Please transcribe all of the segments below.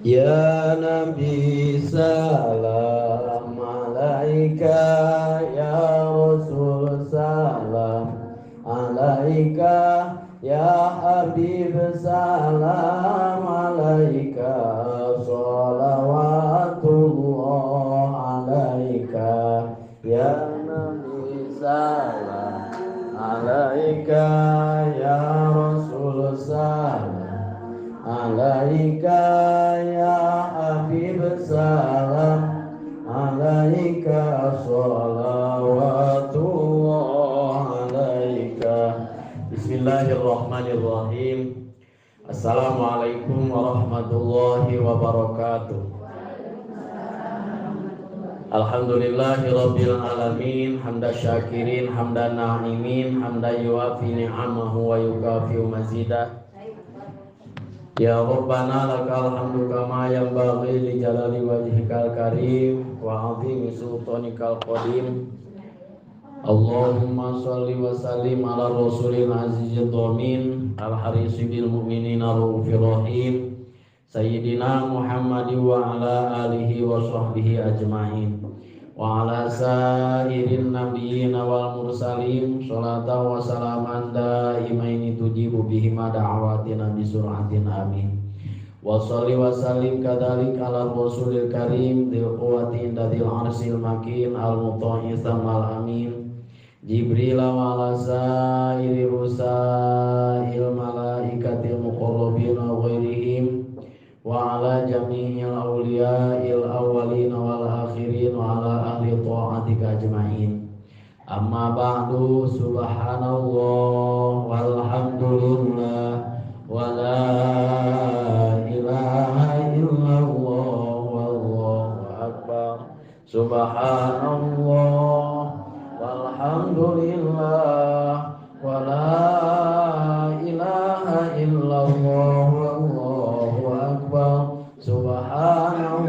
Ya Nabi salam alaika, ya Rasul salam alaika, ya Habib salam alaika, sholawatullah alaika. Ya Nabi salam alaika, ya Rasul salam alaika, ya Habib salam alaika, sholawatullah alaika. Bismillahirrahmanirrahim. Assalamualaikum warahmatullahi wabarakatuh. Alhamdulillahirabbil alamin, hamda syakirin, hamdan na'imin, hamdan yuafi ni'amahu wa yukafi'u mazidah. Ya Rabbana lakal hamdu kama yanbaghi li jalali wajhikal karim wa 'azimi sultanikal qadim. Allahumma shalli wa sallim ala rasulil azizid dhamin al harisi bil mu'minina raufir rahim sayyidina Muhammad wa ala alihi wa sahbihi ajmain wa ala sairin nabiyyin wal mursalin sholatan wa salaman daimaini tujibu bihima da'awatina bi sur'atin amin. Wa sholli wa sallim kadzalika ala rasulil karim dzil quwwati inda dzil arsil makin al muta'i tsamal amin Jibril wa ala sairi rusail malaikatil muqarrabin wa ghairihim wa ala jami'il awliya'il awwalin wal akhirin wa ala ahli ta'atika ajma'in. Amma ba'du, subhanallah walhamdulillah wa la ilaha illallah wallahu akbar. Subhanallah walhamdulillah wa la ilaha illallah wallahu akbar. Subhanallah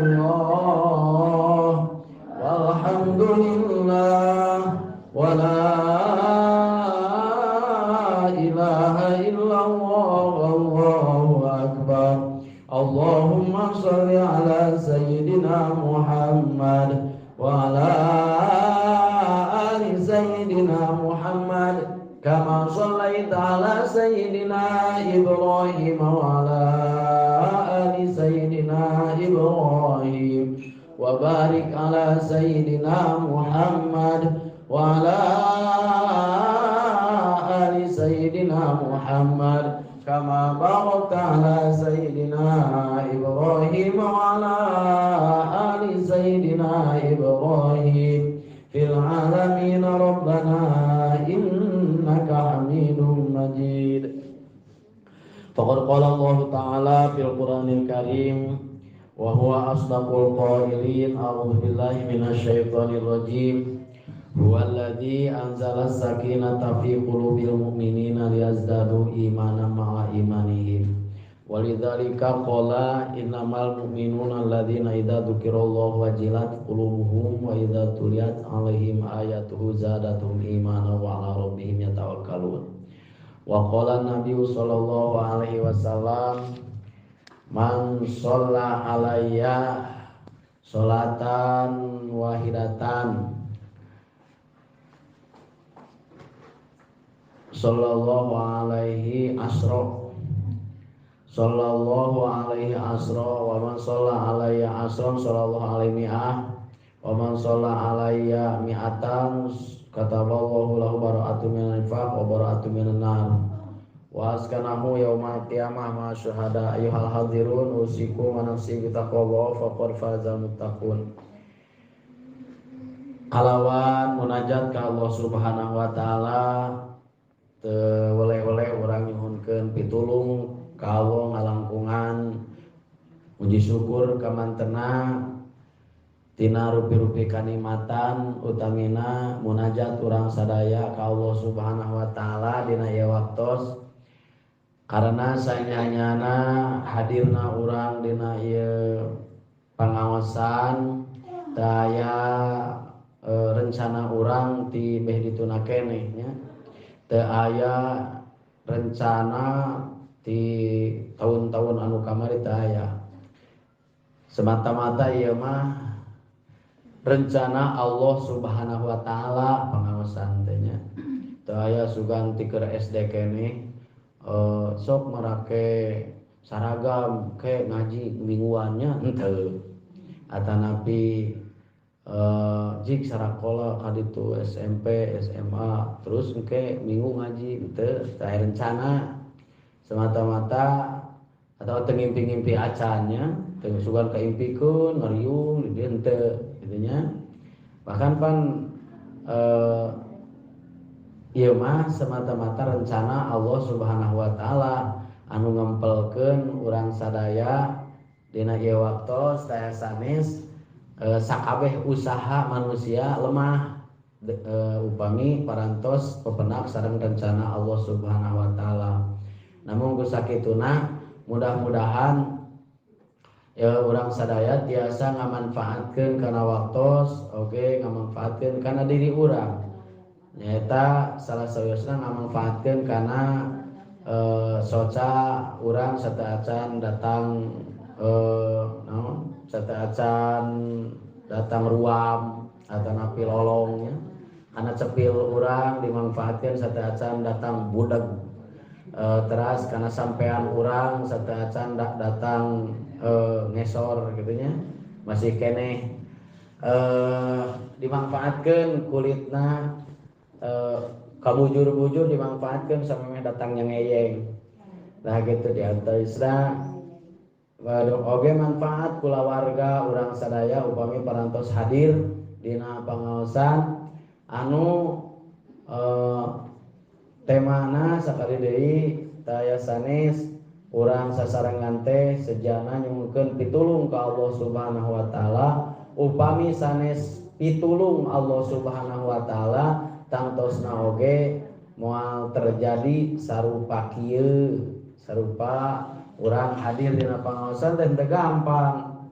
walhamdulillah wa la ilaha illallah wallahu akbar. Allahumma shalli ala sayyidina Muhammad wa ala ali sayyidina Muhammad kama shallaita ala sayyidina Ibrahim wa ala ali sayyidina Ibrahim wa barik ala sayyidina Muhammad wa ala ali sayyidina Muhammad kama barakta ala sayyidina Ibrahim wa ala ali sayyidina Ibrahim fil alamin rabbana innaka hamidum majid. Faqad qala Allah ta'ala fil Qur'anil Karim wa huwa asdaqul qailin. A'udzu billahi minasyaitonir rajim. Huwallazi anzala as-sakinata fi qulubil mu'minina liyazdadu imanan ma'a imanihim. Walidzalika qala innamal mu'minuna alladzina idza dzukirallahu wajilat qulubuhum wa idza tuliyat 'alaihim ayatuhu zadatuhum imanan wa 'ala rabbihim yatawakkalun. Wa qala nabiyyu sallallahu alaihi wasallam man shalla alayya sholatan wahidatan sallallahu alaihi asra sallallahu alaihi asra wa man shalla alayya asran sallallahu alaihi mi'ah wa man shalla alayya mi'atan kataballahu lahu bara'atu minan nifaq wa bara'atu minan nar wa askanahu yaumal qiyamah ma syuhada. Ayyuhal hadirun usikum wa nafsi bi taqwallah faqad fazal muttaqun. Kalawan munajat ka Allah Subhanahu wa taala teu weleh-weleh urang nyuhunkeun pitulung ka Allah ngalangkungan puji syukur kamantena tina rupi-rupi kanikmatan utamina munajat urang sadaya ka Allah Subhanahu wa taala dina ieu waktos karena sanyanyana hadirna urang dina ieu pangaosan daya rencana urang ti beh dituna keneh nya teu aya rencana di tahun-tahun anu kamari teu aya. Semata-mata ieu mah rencana Allah Subhanahu wa taala pangaosan teh nya. Teu aya sugan ti keur SD keneh sok marake saragam ke ngaji mingguannya henteu. Atanapi jik sarakola kaditu SMP, SMA terus engke minggu ngaji henteu, teu aya rencana semata-mata atau teu ngimpi-ngimpi acannya, teu sugan kaimpikeun ngariung di dieu henteu kitu nya. Bahkan pan ieu mah semata-mata rencana Allah Subhanahu wa taala anu ngempelkeun urang sadaya dina ieu waktos daya sanes sakabeh usaha manusia lemah upami parantos pepenak sareng rencana Allah Subhanahu wa taala. Namun ku sakituna mudah-mudahan ya urang sadaya tiasa ngamanfaatkeun kana waktos oge ngamanfaatkeun kana diri urang. Nyaeta salah sawiosna ngamanfaatkeun kana soca urang sateuacan datang naon sateuacan datang ruam atanapi lolong nya. Kana cepil urang dimanfaatkeun sateuacan datang budeg. Teras kana sampean urang sateuacan datang ngesor gitu nya. Masih keneh dimanfaatkeun kulitna kabujur-bujur dimanfaatkeun samemeh datang nyengeyeng. Nah gitu diantawisna oge manfaat kulawarga urang sadaya upami parantos hadir dina pangaosan anu temana sakali deui taya sanes urang sasarengan teh sejana nyungkeun pitulung ka Allah Subhanahu wa taala. Upami sanes pitulung Allah Subhanahu wa taala tangtosna oge moal terjadi sarupa kieu, sarupa urang hadir dina pangaosan teh teu gampang.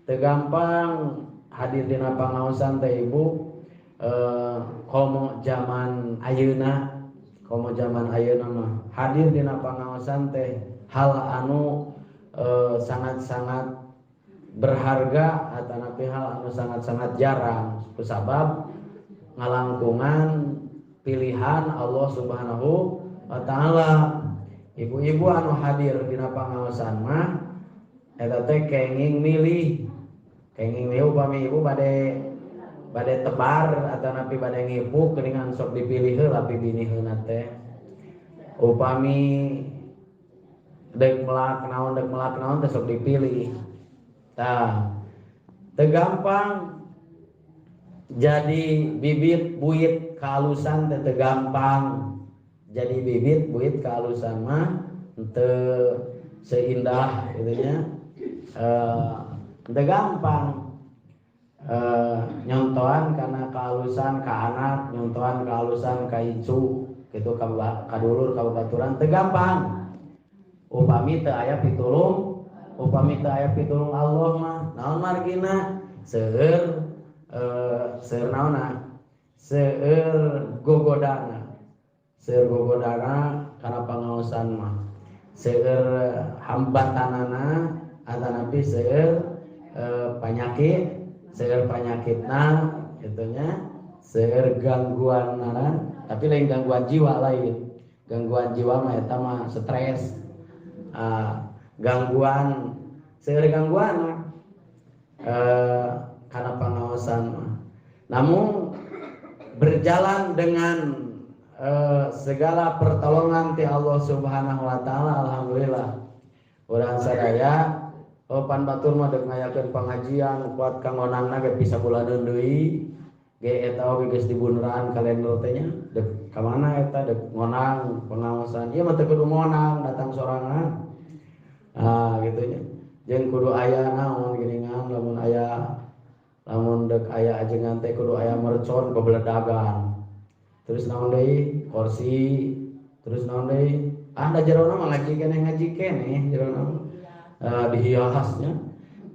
Teu gampang hadir dina pangaosan teh ibu komo zaman ayeuna, komo zaman ayeuna mah hadir dina pangaosan teh hal anu sangat-sangat berharga atanapi hal anu sangat-sangat jarang kusabab ngalangkungan pilihan Allah Subhanahu wa taala. Ibu-ibu anu hadir dina pangaosan mah eta teh kenging milih. Kenging milih upami ibu bade tebar atanapi bade ngipuk geuningan sok dipilih heula pibiniheuna teh. Upami deuk melak naon teh sok dipilih. Tah teu gampang jadi bibit buit kaalusan teh teu gampang. Jadi bibit buit kaalusan mah teu seindah gitu nya. Teu gampang nyontohan kana kaalusan ka anak, nyontohan kaalusan ka incu kitu ka dulur ka babaturan teu gampang. Upami teu aya pitulung, upami teu aya pitulung Allah mah naon margina seueur seueur naonna seueur gogodana. Seueur gogodana kana pangaosan mah seueur hambatanana atanapi seueur panyakit, seueur panyakitna kitu nya, seueur gangguanana, tapi lain gangguan jiwa lain. Gangguan jiwa mah eta mah stres. Gangguan seueur gangguan kana pangaosan mah. Namun berjalan dengan segala pertolongan ti Allah Subhanahu wa taala, alhamdulillah. Urang sadaya pan batur mah deuk ngayakeun pengajian kuat kangonangna ge bisa bulaneun deui. Ge eta oge geus dibuneran kalender teh nya deuk ka mana eta deuk ngonang pengaosan. Ieu mah teu kudu ngonang datang sorangan. Ah kitu nya. Jeung kudu aya naon geuningan lamun aya lamun deuk aya ajengan teh kudu aya mercon bebeledagan. Terus naon deui kursi, terus naon deui ah da jerona mah ngaji keneh jerona dihiasnya,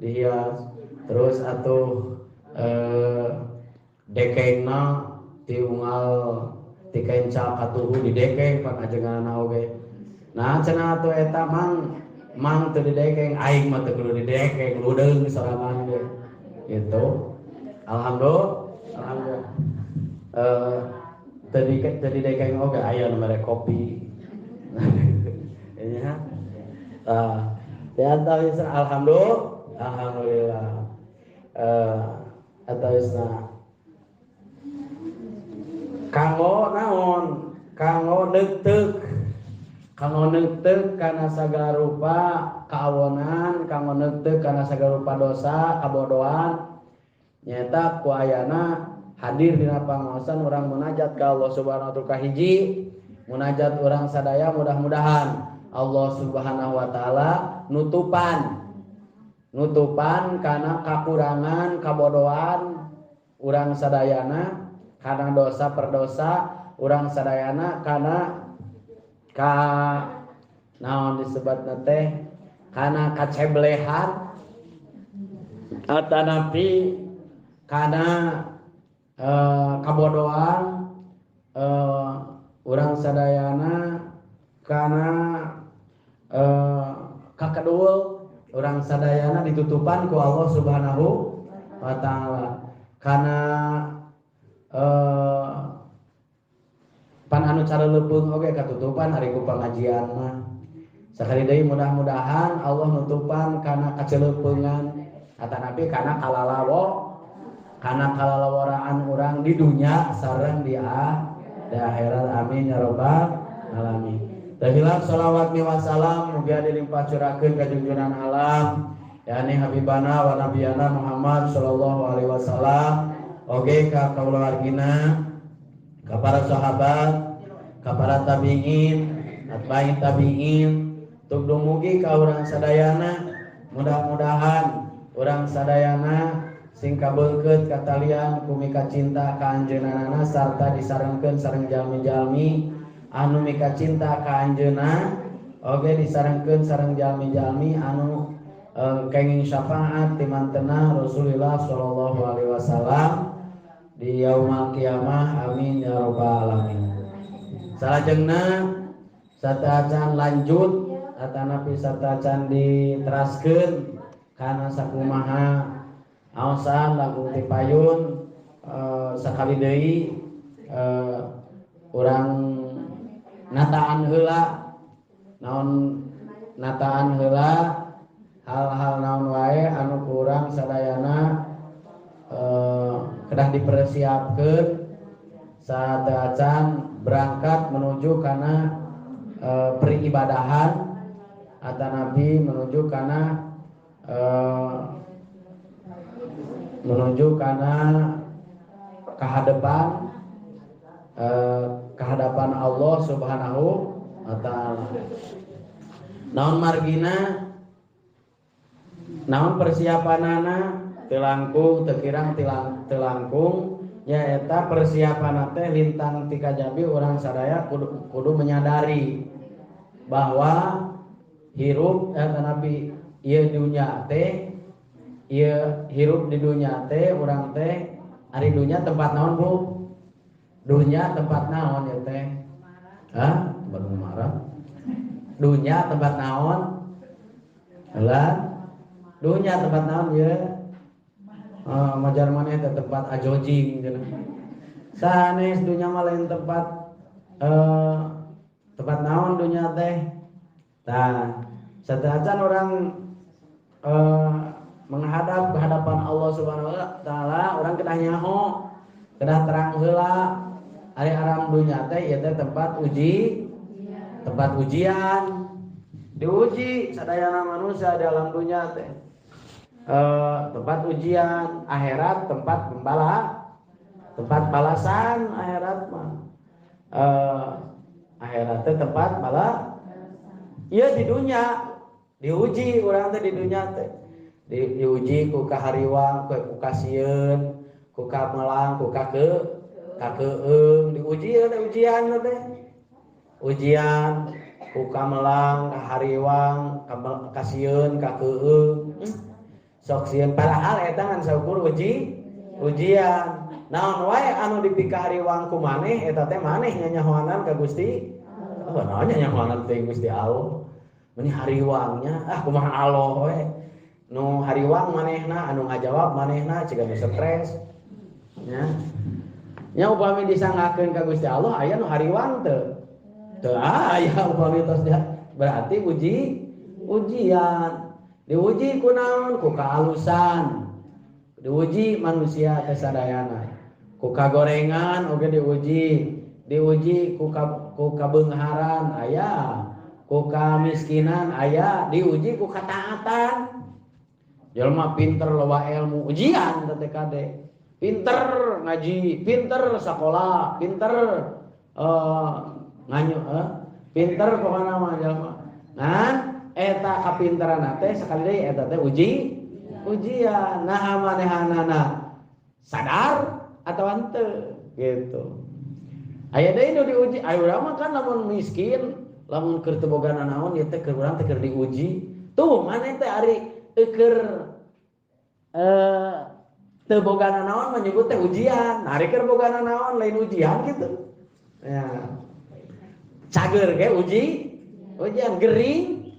dihias. Terus atuh dekengna ti unggal ti kenca katuhu didekeng pan ajenganna oge. Nah cenah atuh eta mang Mang teu didekeng aing mah teu kudu didekeng ludeung sorangan ge. Gitu. Alhamdulillah. Alhamdulillah. Teu didekeng oge aya nu mere kopi. Nya. Tah, diantawisna alhamdulillah. Alhamdulillah. Atawisna kanggo naon? Kanggo neuteuk. Kanggo neuteuk kana sagala rupa kaawonan, kanggo neuteuk kana sagala rupa dosa, kabodohan. Nyaeta ku ayana hadir dina pangaosan urang munajat ka Allah Subhanahu wa taala hiji, munajat urang sadaya mudah-mudahan Allah Subhanahu wa taala nutupan kana kakurangan, kabodohan urang sadayana, kana dosa perdosa urang sadayana, kana ka naon disebutna teh, kana kaceblehan atanapi kana kabodohan urang sadayana, kana kakedul urang sadayana ditutupan ku Allah Subhanahu wa taala. Kana pan anu cara leupeung oge katutupan ari ku pangajian mah. Sakali deui mudah-mudahan Allah nutupan kana kaceleupeungan atanapi kana kalalawo, kana kalalaworaan urang di dunya sareng di akhirat. Amin ya rabbal alamin. Teu hilap shalawat wa salam mugia dilimpah curahkeun ka junjunan alam yakni habibana wa nabiyana Muhammad sallallahu alaihi wasallam, oge ka kaulawargina, ka para sahabat, ka para tabi'in, atba'i tabi'in, tuk dumugi ka urang sadayana. Mudah-mudahan urang sadayana sing kabeungkeut katalian ku mika cinta ka anjeunna sarta disarengkeun sareng jalmi-jalmi anu mika cinta ka anjeunna, oge disarengkeun sareng jalmi-jalmi anu kenging syafaat ti mantena Rasulullah sallallahu alaihi wasallam di yaumul kiamah. Amin ya rabbal alamin. Salajengna sateuacan lanjut atanapi sateuacan diteraskeun kana sakumaha aosan langkung ti payun sakali deui urang nataan heula naon, nataan heula hal-hal naon wae anu kurang sadayana kedah dipersiapkeun sateuacan berangkat menuju kana peribadahan atanapi menuju kana kehadapan kehadapan Allah Subhanahu wa taala. Naon margina, naon persiapanana teu langkung teu kirang teu langkung nyaeta persiapan teh lintang ti kajabi urang sadaya kudu menyadari bahwa hirup tanapi ieu dunya teh, ieu hirup di dunya teh urang teh ari dunya tempat naon Bu? Dunya tempat naon ya teh? Hah? Tempat marah. Dunya tempat naon? Lah, dunya tempat naon ya? Majar maneh teh tempat ajojing cenah. Sanes dunya mah lain tempat tempat naon dunya teh? Tah, sateuacan urang menghadap ke hadapan Allah Subhanahu wa taala, urang kedah nyaho, kedah terang heula. Ari alam dunya teh ieu teh tempat uji, tempat ujian. Diuji sadayana manusia dalam dunya teh. Tempat ujian, akhirat tempat pembala, tempat balasan akhirat mah. Akhirat teh tempat bala. Ieu di dunya diuji urang teh di dunya teh. Diuji ku kahariwang, ku kasieun, ku kamelang, ku kakeung, diuji teh ujian teh. Ujian ku kamelang, kahariwang, kasieun, kakeung. Sok sieun padahal eta ngan saukur ujian. Naon wae anu dipikahariwang ku maneh eta teh maneh nyanyahoanan ka Gusti. Oh, naon nyanyahoanan teh Gusti Allah. Meni hariwangnya ah kumaha aloh we. Nu hariwang manehna anu ngajawab manehna ciga nu stres. Nya. Nya upami disanggakeun ka Gusti Allah aya nu hariwang teu? Teu aya upami tos berarti ujian. Diuji ku naon? Ku kaalusan. Diuji manusia teh sadayana. Ku kagorengan oge diuji. Diuji ku kabeungharan aya, ku kamiskinan aya, diuji ku kataatan. Jelema pinter loba ilmu ujian teh kade. Pinter ngaji, pinter sakola, pinter nganyu, pinter pokona mah jelema. Nah, eta kapinteran teh sekali deui eta teh ujian. Nah, manehanana sadar atau henteu gitu. Aya deui nu diuji, aya urang mah kan lamun miskin, lamun keur teu boga nanaon ieu teh keur urang teh keur diuji. Tuh maneh teh ari keur teu boga nanaon menyebut teh ujian. Ari keur boga nanaon lain ujian gitu. Ya. Cager ge ujian, gering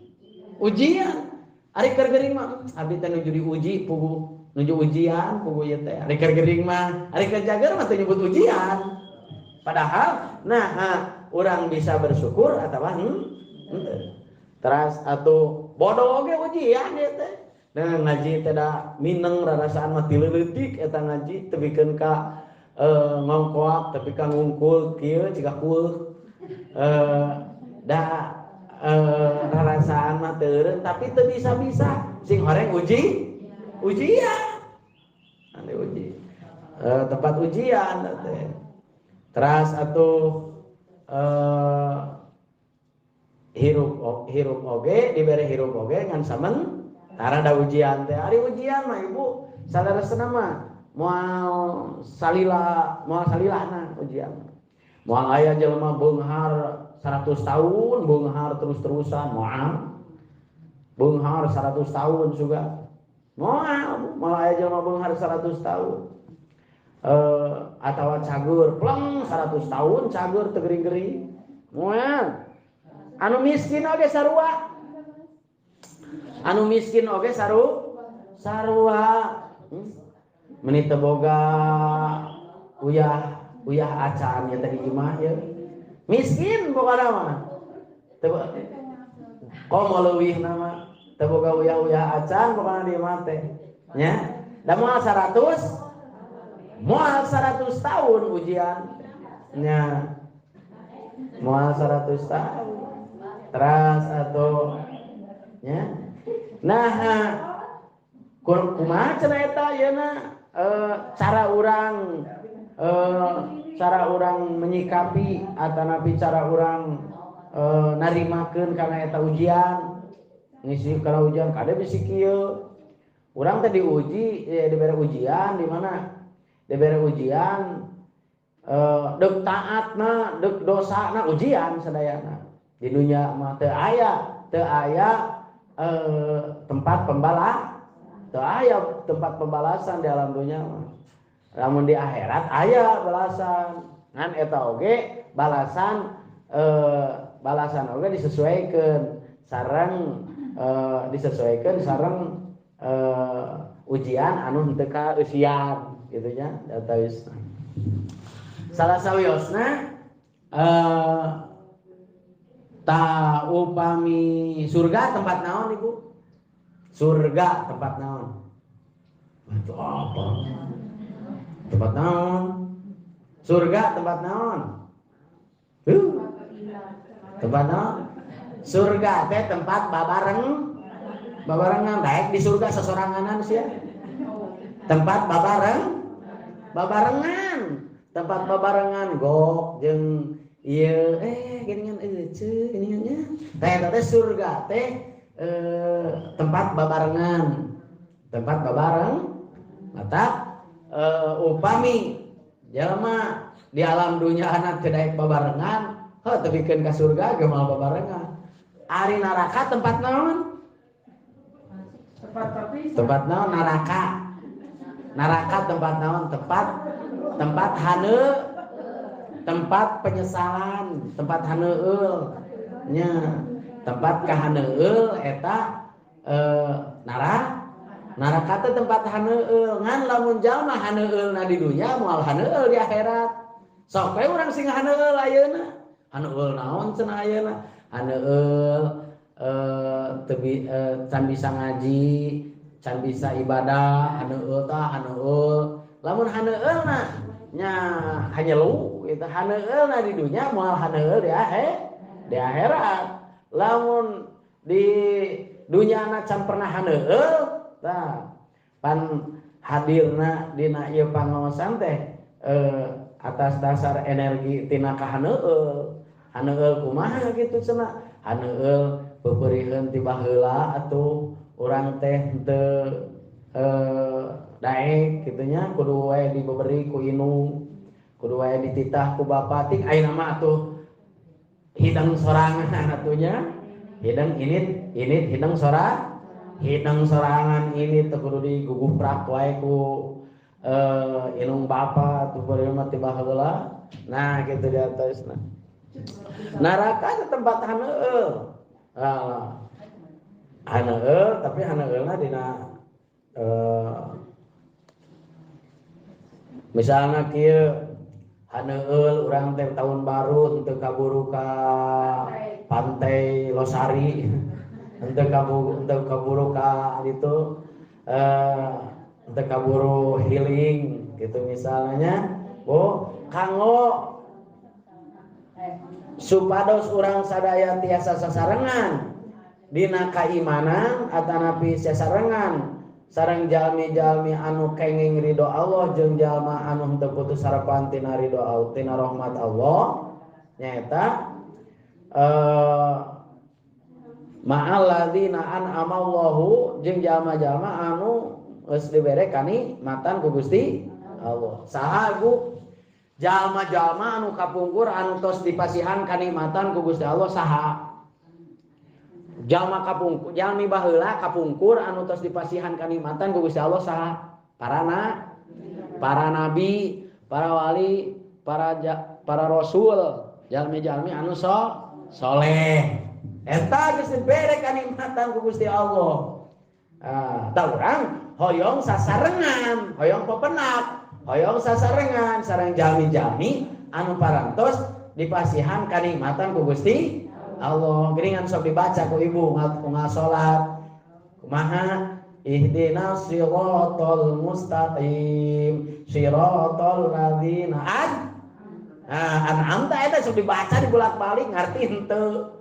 ujian. Ari keur gering mah abdi teh nuju diuji puguh nuju ujian puguh ieu teh. Ari keur gering mah, ari keur cager mah teu nyebut ujian. Padahal nah urang bisa bersyukur atawa henteu. Teras atuh bodoh oge ujian ieu teh. Nah ngaji teh da mineng rarasaan mah ti leutik eta ngaji tebikeun ka ngongkoak tepi ka ngungkul kieu ciga kueuh. Da rarasaan mah teureun tapi teu bisa-bisa sing horeng ujian. Ane uji. Tempat ujian teh. Teras atuh hirup oge dibere hirup oge ngan samentara da ujian teh. Ari ujian mah ibu saleresna mah moal salila moal salilana ujian. Moal aya jelema beunghar 100 tahun beunghar terus-terusan moal. Beunghar 100 tahun juga. Moal moal aya jelema beunghar 100 tahun. Atawa cagur pleng 100 tahun cagur teu gering-gering. Moal. Anu miskin oge sarua. Anu miskin oge sarua. Meni teu boga uyah acan ya tadi imah ya. Miskin pokona mah. Teu komo leuwih nama teu boga uyah-uyah acan pokona di imah teh. Nya. Da moal 100 moal 100 tahun ujian. Nya. Moal 100 tahun. Teras atau nya. Nah, kumaha cenah eta yeuna cara urang menyikapi atanapi cara urang narimakeun kana eta ujian. Ngisi kana ujian kade bisi kieu. Urang teh diuji dibere ujian di mana? Dibere ujian deuk taatna, deuk dosana ujian sadayana. Di dunia mah teu aya tempat teu aya tempat pembalasan di alam dunia mah. Lamun di akhirat aya balasan. Ngan eta oge balasan balasan oge disesuaikan sareng ujian anu henteu kaeusian gitu nya datawisna. Salah sawiosna ta upami surga tempat naon ibu? Surga tempat naon? Itu apa? Tempat naon? Surga tempat naon? Tempat naon? Surga teh tempat babareng. Babarengan daek di surga sesoranganan sia. Tempat babarengan. Tempat babarengan gok jeung ieu geuningan euceu geuningan nya. Teh eta teh surga teh tempat babarengan. Tempat babareng mata upami jelema di alam dunia anak teu daek babarengan, heuh tepikeun ka surga ge moal babarengan. Ari neraka tempat naon? Tempat naon neraka? Neraka tempat naon? Tempat hane, tempat penyesalan, tempat haneul nya. Tempat kahaneueul eta neraka teh tempat haneueul. Ngan lamun jalma haneueulna di dunya moal haneueul di akhirat. Sok we urang sing haneueul ayeuna. Haneueul naon cenah ayeuna? Haneueul can bisa ngaji, can bisa ibadah, haneueul tah haneueul. Lamun haneueulna nya hanyelu gitu, haneueulna di dunya moal haneueul di akhirat. Lamun di dunyana can pernah haneueul tah pan hadirna dina ieu pangaosan teh atas dasar energi tina kahaneueul. Haneueul kumaha kitu cenah? Haneueul pepeuriheun ti baheula atuh urang teh henteu daek kitu nya, kudu wae dibeberi ku indung, kudu wae dititah ku bapa. Tik ayeuna mah atuh hidang sorangan atuh nya, hidang init hidang sora, hidang sorangan ini teh kudu diguguprak wae ku indung bapa atuh beureum mah ti baheula. Nah kitu di atasna. Neraka tempat haneueul. Haneueul tapi haneueulna dina misalna kieu haneueul urang teh tahun baru henteu kaburu ka pantai Losari, henteu kaburu ka ditu, henteu kaburu healing gitu misalnya. Bu kanggo supados urang sadaya tiasa sasarengan dina kaimanan atanapi sasarengan sareng jalmi-jalmi anu kenging ridho Allah jeung jalma anu henteu putus harapan tina ridho Allah tina rahmat Allah nyaeta ma'alladzina an'amallahu jeung jalma-jalma anu geus dibere kanikmatan ku Gusti Allah. Saha gu jalma-jalma anu kapungkur anu tos dipasihan kanikmatan ku Gusti Allah saha? Jalma kapungkur, jalmi baheula kapungkur anu tos dipasihan kanikmatan ku Gusti Allah saha? Para nabi, para wali, para rasul, jalmi-jalmi anu soleh. Eta geus dibere kanikmatan ku Gusti Allah. Tah urang hoyong sasarengan, hoyong pepenak, hoyong sasarengan sareng jalmi-jalmi anu parantos dipasihan kanikmatan ku Gusti Allah. Geuningan sok dibaca ku ibu ngasolat kumaha? Ihdinas siratal mustaqim siratal ladzina an'amta. Eta sok dibaca dibolak-balik ngarti henteu.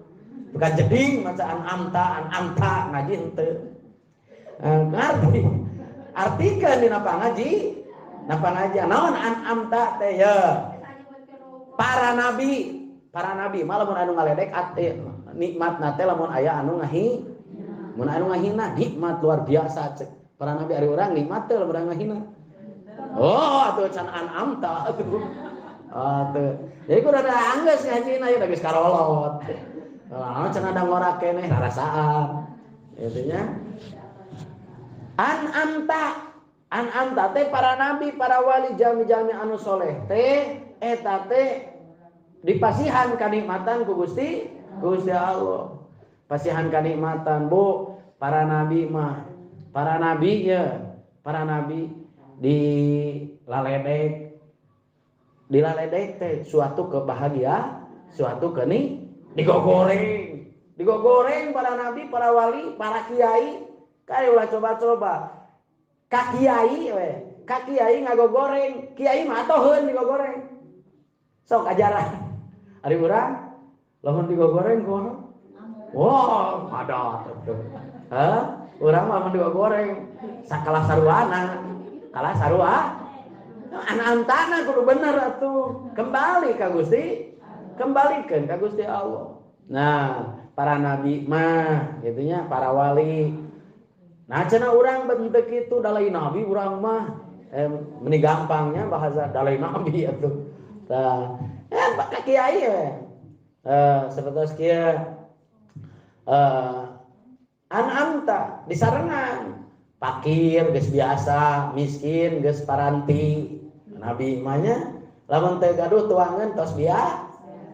Bukan jeding maca an'amta ngaji henteu. Ngarti. Artikeun dina pangaji. Napa ngaji naon an'amta teh ya? Para nabi mah lamun anu ngaledek nikmatna teh lamun aya anu ngahi, mun anu ngahina nikmat luar biasa cek. Para nabi ari urang nikmat teh lamun ngahina. Oh atuh can an'amta atuh. Atuh. Jadi kudu ada anggeus ngajina ieu geus karolot. Lamun can ada ngora keneh rarasaan. Intinya an'amta teh para nabi, para wali, jalmi-jalmi anu soleh teh eta teh dipasihan kanikmatan ku Gusti Allah. Pasihan kanikmatan Bu, para nabi mah, para nabi ya, para nabi di laledek teh suatu kebahagiaan, suatu keni digogoreng para nabi, para wali, para kiai. Kayak ulah coba-coba. Ka kiai we, ka kiai ngagogoreng, kiai mah atoheun digogoreng. Sok ajaran. Ari urang lamun digogoreng kumaha? Wah, madat atuh. Hah? Urang mah lamun digogoreng sakalah saruana. Kalah sarua. An'amtana kudu bener atuh. Kembali ka Gusti, kembalikeun ka Gusti Allah. Nah, para nabi mah kitu nya, para wali. Nah, cenah urang bentuk itu dalai nabi urang mah meni gampangnya bahasa dalai nabi atuh. Tah, ka kiai we. Sapertos kieu an'amta disarengan. Fakir geus biasa, miskin geus paranti. Nabi mah nya lamun teu gaduh tuangan tos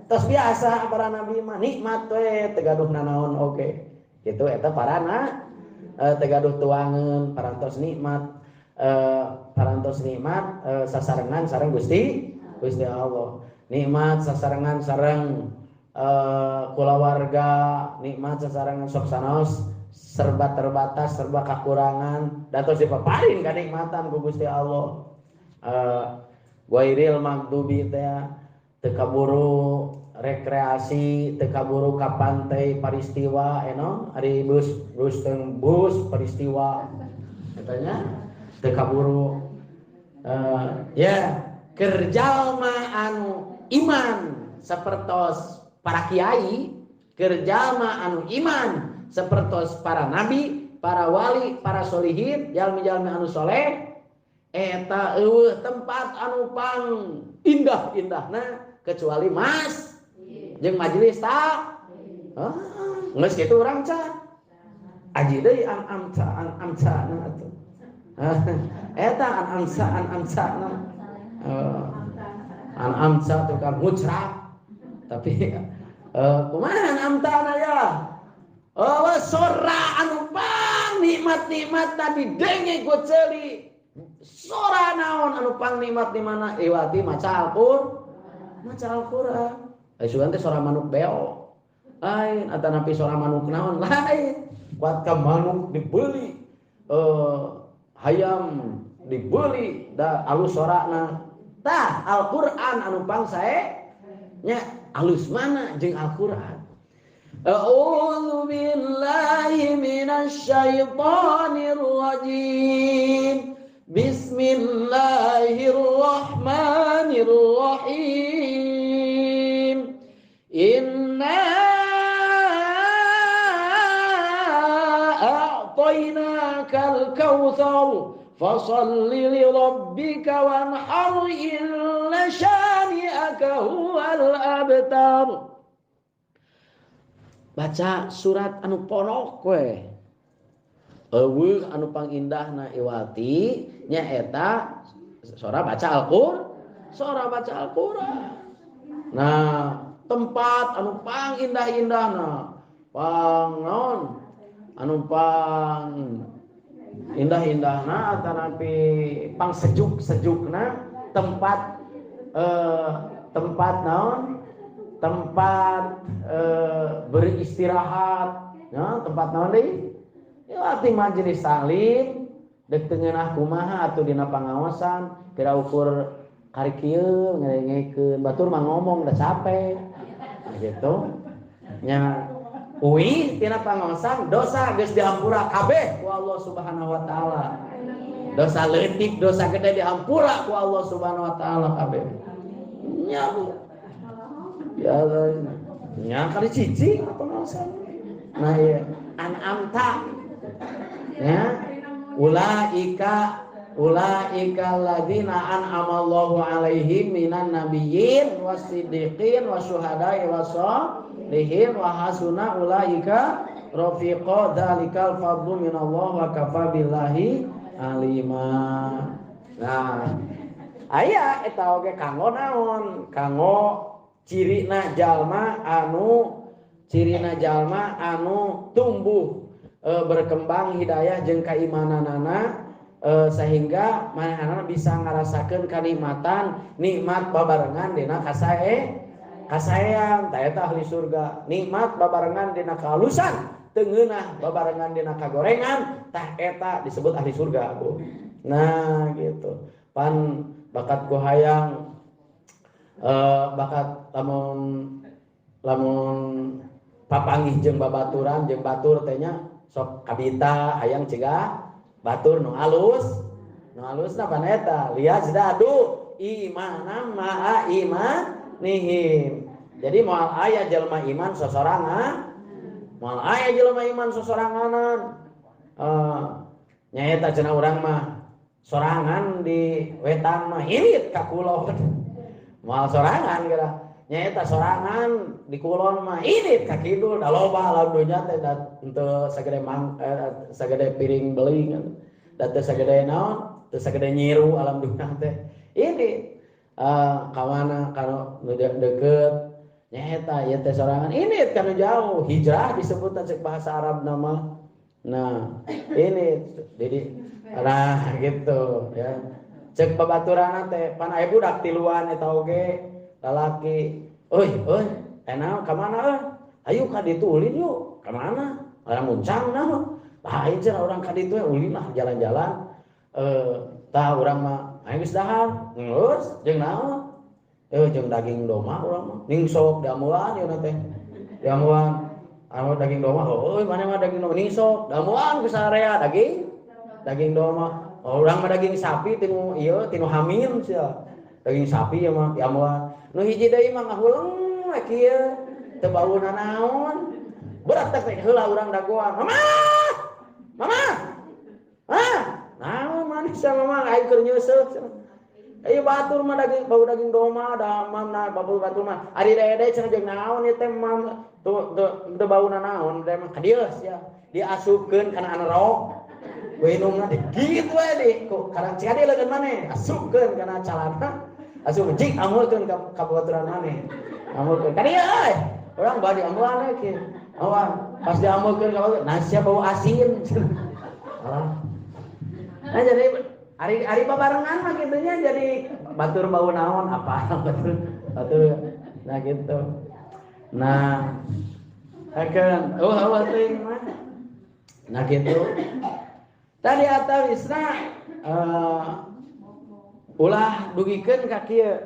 Tos biasa para nabi mah nikmat we teu gaduh nanaon oge. Kitu eta parana teu gaduh tuangeun parantos nikmat sasarengan sareng Gusti Allah. Nikmat sasarengan sareng kulawarga, nikmat sasarengan sok sanaos serba terbatas, serba kakurangan, da tos dipaparin kanikmatan ku Gusti Allah. Ghairil maghdubi teh teu kaburu rekreasi, teu kaburu ka pantai peristiwa eno ari bus teng bus peristiwa katanya teu kaburu ya kerjalma anu iman sapertos para kiai, kerjalma anu iman sapertos para nabi, para wali, para solihin, jalmi-jalmi anu soleh eta eueuh tempat anu pang indah-indahna kecuali mas jeung majelis ta. Geus kitu urang ca aji deui an amca na atuh. Eta an amca na. An amca tukang mucrak tapi kumaha an amtana ya? Oh sora anu pang nikmat-nikmat tadi denge ku ceuli. Sora naon anu pang nikmat di mana iwati maca Al-Qur'an. Ai sugan teh sora manuk beo. Lain atanapi sora manuk naon lain. Kuat ka manuk dibeli hayam dibeli da alus sorana. Tah Al-Qur'an anu pang sae nya alus mana jeung Al-Qur'an. A'udzu billahi minasyaitonir rajim. Bismillahirrahmanirrahim. Inna a'tainakal kautsar fasalli li rabbika wanhar inna syani'aka huwal abtar. Baca surat anu ponok we. Eueuh anu pangindahna iwati nyaeta sora baca Al-Qur'an, sora baca Al-Qur'an. Nah, tempat anu pangindah-indahna, pang naon? Anu pang indah-indahna atanapi pang sejuk-sejukna tempat tempat naon? Tempat beristirahat, ya, tempat naon deui? Iwati majelis taklim dek teu ngeunah kumaha atuh dina pangaosan kira ukur kari kieu ngerengekeun batur mah ngomong da capek gitu nya uih tina pangaosan dosa geus dihampura kabeh ku Allah Subhanahu wa taala. Dosa leutik dosa gede dihampura ku Allah Subhanahu wa taala kabeh nya Bu ya Allah nya kali cicing pangaosan. Nah ieu an'amta ya ulaika ladina an'amallahu alaihim minan nabiyyin wasiddiqin wasyuhada'i wassalihin wa hasuna ulaika rafiqa dzalikal fadlu minallah wa kafa billahi alima. Nah aya eta oge kanggo naon? Kanggo cirina jalma anu tumbuh berkembang hidayah jeung kaimananana sehingga manehna bisa ngarasakeun kanikmatan nikmat babarengan dina kasaean tah eta ahli surga. Nikmat babarengan dina kahalusan teu ngeunah babarengan dina kagorengan tah eta disebut ahli surga Bu. Nah gitu. Pan bakat ku hayang bakat lamun papanggih jeung babaturan jeung batur teh nya sok kabita hayang cegah batur nu alus na pan eta liyazdadu imanan ma'a imanihim. Jadi moal aya jelema iman sosorangan, moal aya jelema iman sosoranganan. Nyaeta cenah urang mah sorangan di wetan mah hirit ka kulon. Moal sorangan geura. Nyaeta sorangan di kulon mah hirit ka kidul da loba alam dunya teh da henteu sagede sagede piring beling da teu sagede naon, teu sagede nyiru alam dunya teh. Ini kawana kalau nu deukeut Nya eta ieu teh sorangan ini kan jauh hijrah disebutna cek bahasa Arab nama. Nah, ini jadi nah gitu ya. Cek babaturanna teh pan aya budak tiluan eta oge lalaki. Euy, euy, enak ka mana euy? Ayo ka ditu ulin yuk. Ka mana? Orang muncang naon? Lain cenah urang ka ditu ulin lah jalan-jalan. Tah urang mah aing geus dahar. Geus jeung naon? Jeung daging domba urang mah. Ning sok damuan ieu teh. Damuan anu daging domba, heueuh maneh mah daging domba ning sok damuan ku saarea daging daging domba. Oh, urang mah daging sapi tinu ieu tinu hamil sia. Daging sapi ya mah diamuan. Nu hiji deui mah ngahuleng we kieu. Teu bauna naon. Berat teh heula urang dagoan. Mama! Mama! Ah, naon maneh sia mama aing keur nyeuseuh cenah. Ieu batur mah daging bau daging domba damam na bau batur mah. Ari dede cenah jeung naon ieu teh mam tuh teu bauna naon teh mah ka dieu sia. Diasupkeun kana anerok. Ku indungna di kitu we di ku kana cik leungeun maneh asupkeun kana calana. Asup jik amulkeun ka babaturan maneh. Amulkeun ka dieu euy. Urang bade amulan we kieu. Awan pas diamulkeun ka batur, nah sia bau asin. Alah. Nah jadi ari ari babarengan mah kitunya jadi batur bau naon apa batur batur nah gitu. Nah akan oh oh teuing mah. Nah gitu. Tadi atawisna ulah dugikeun ka kieu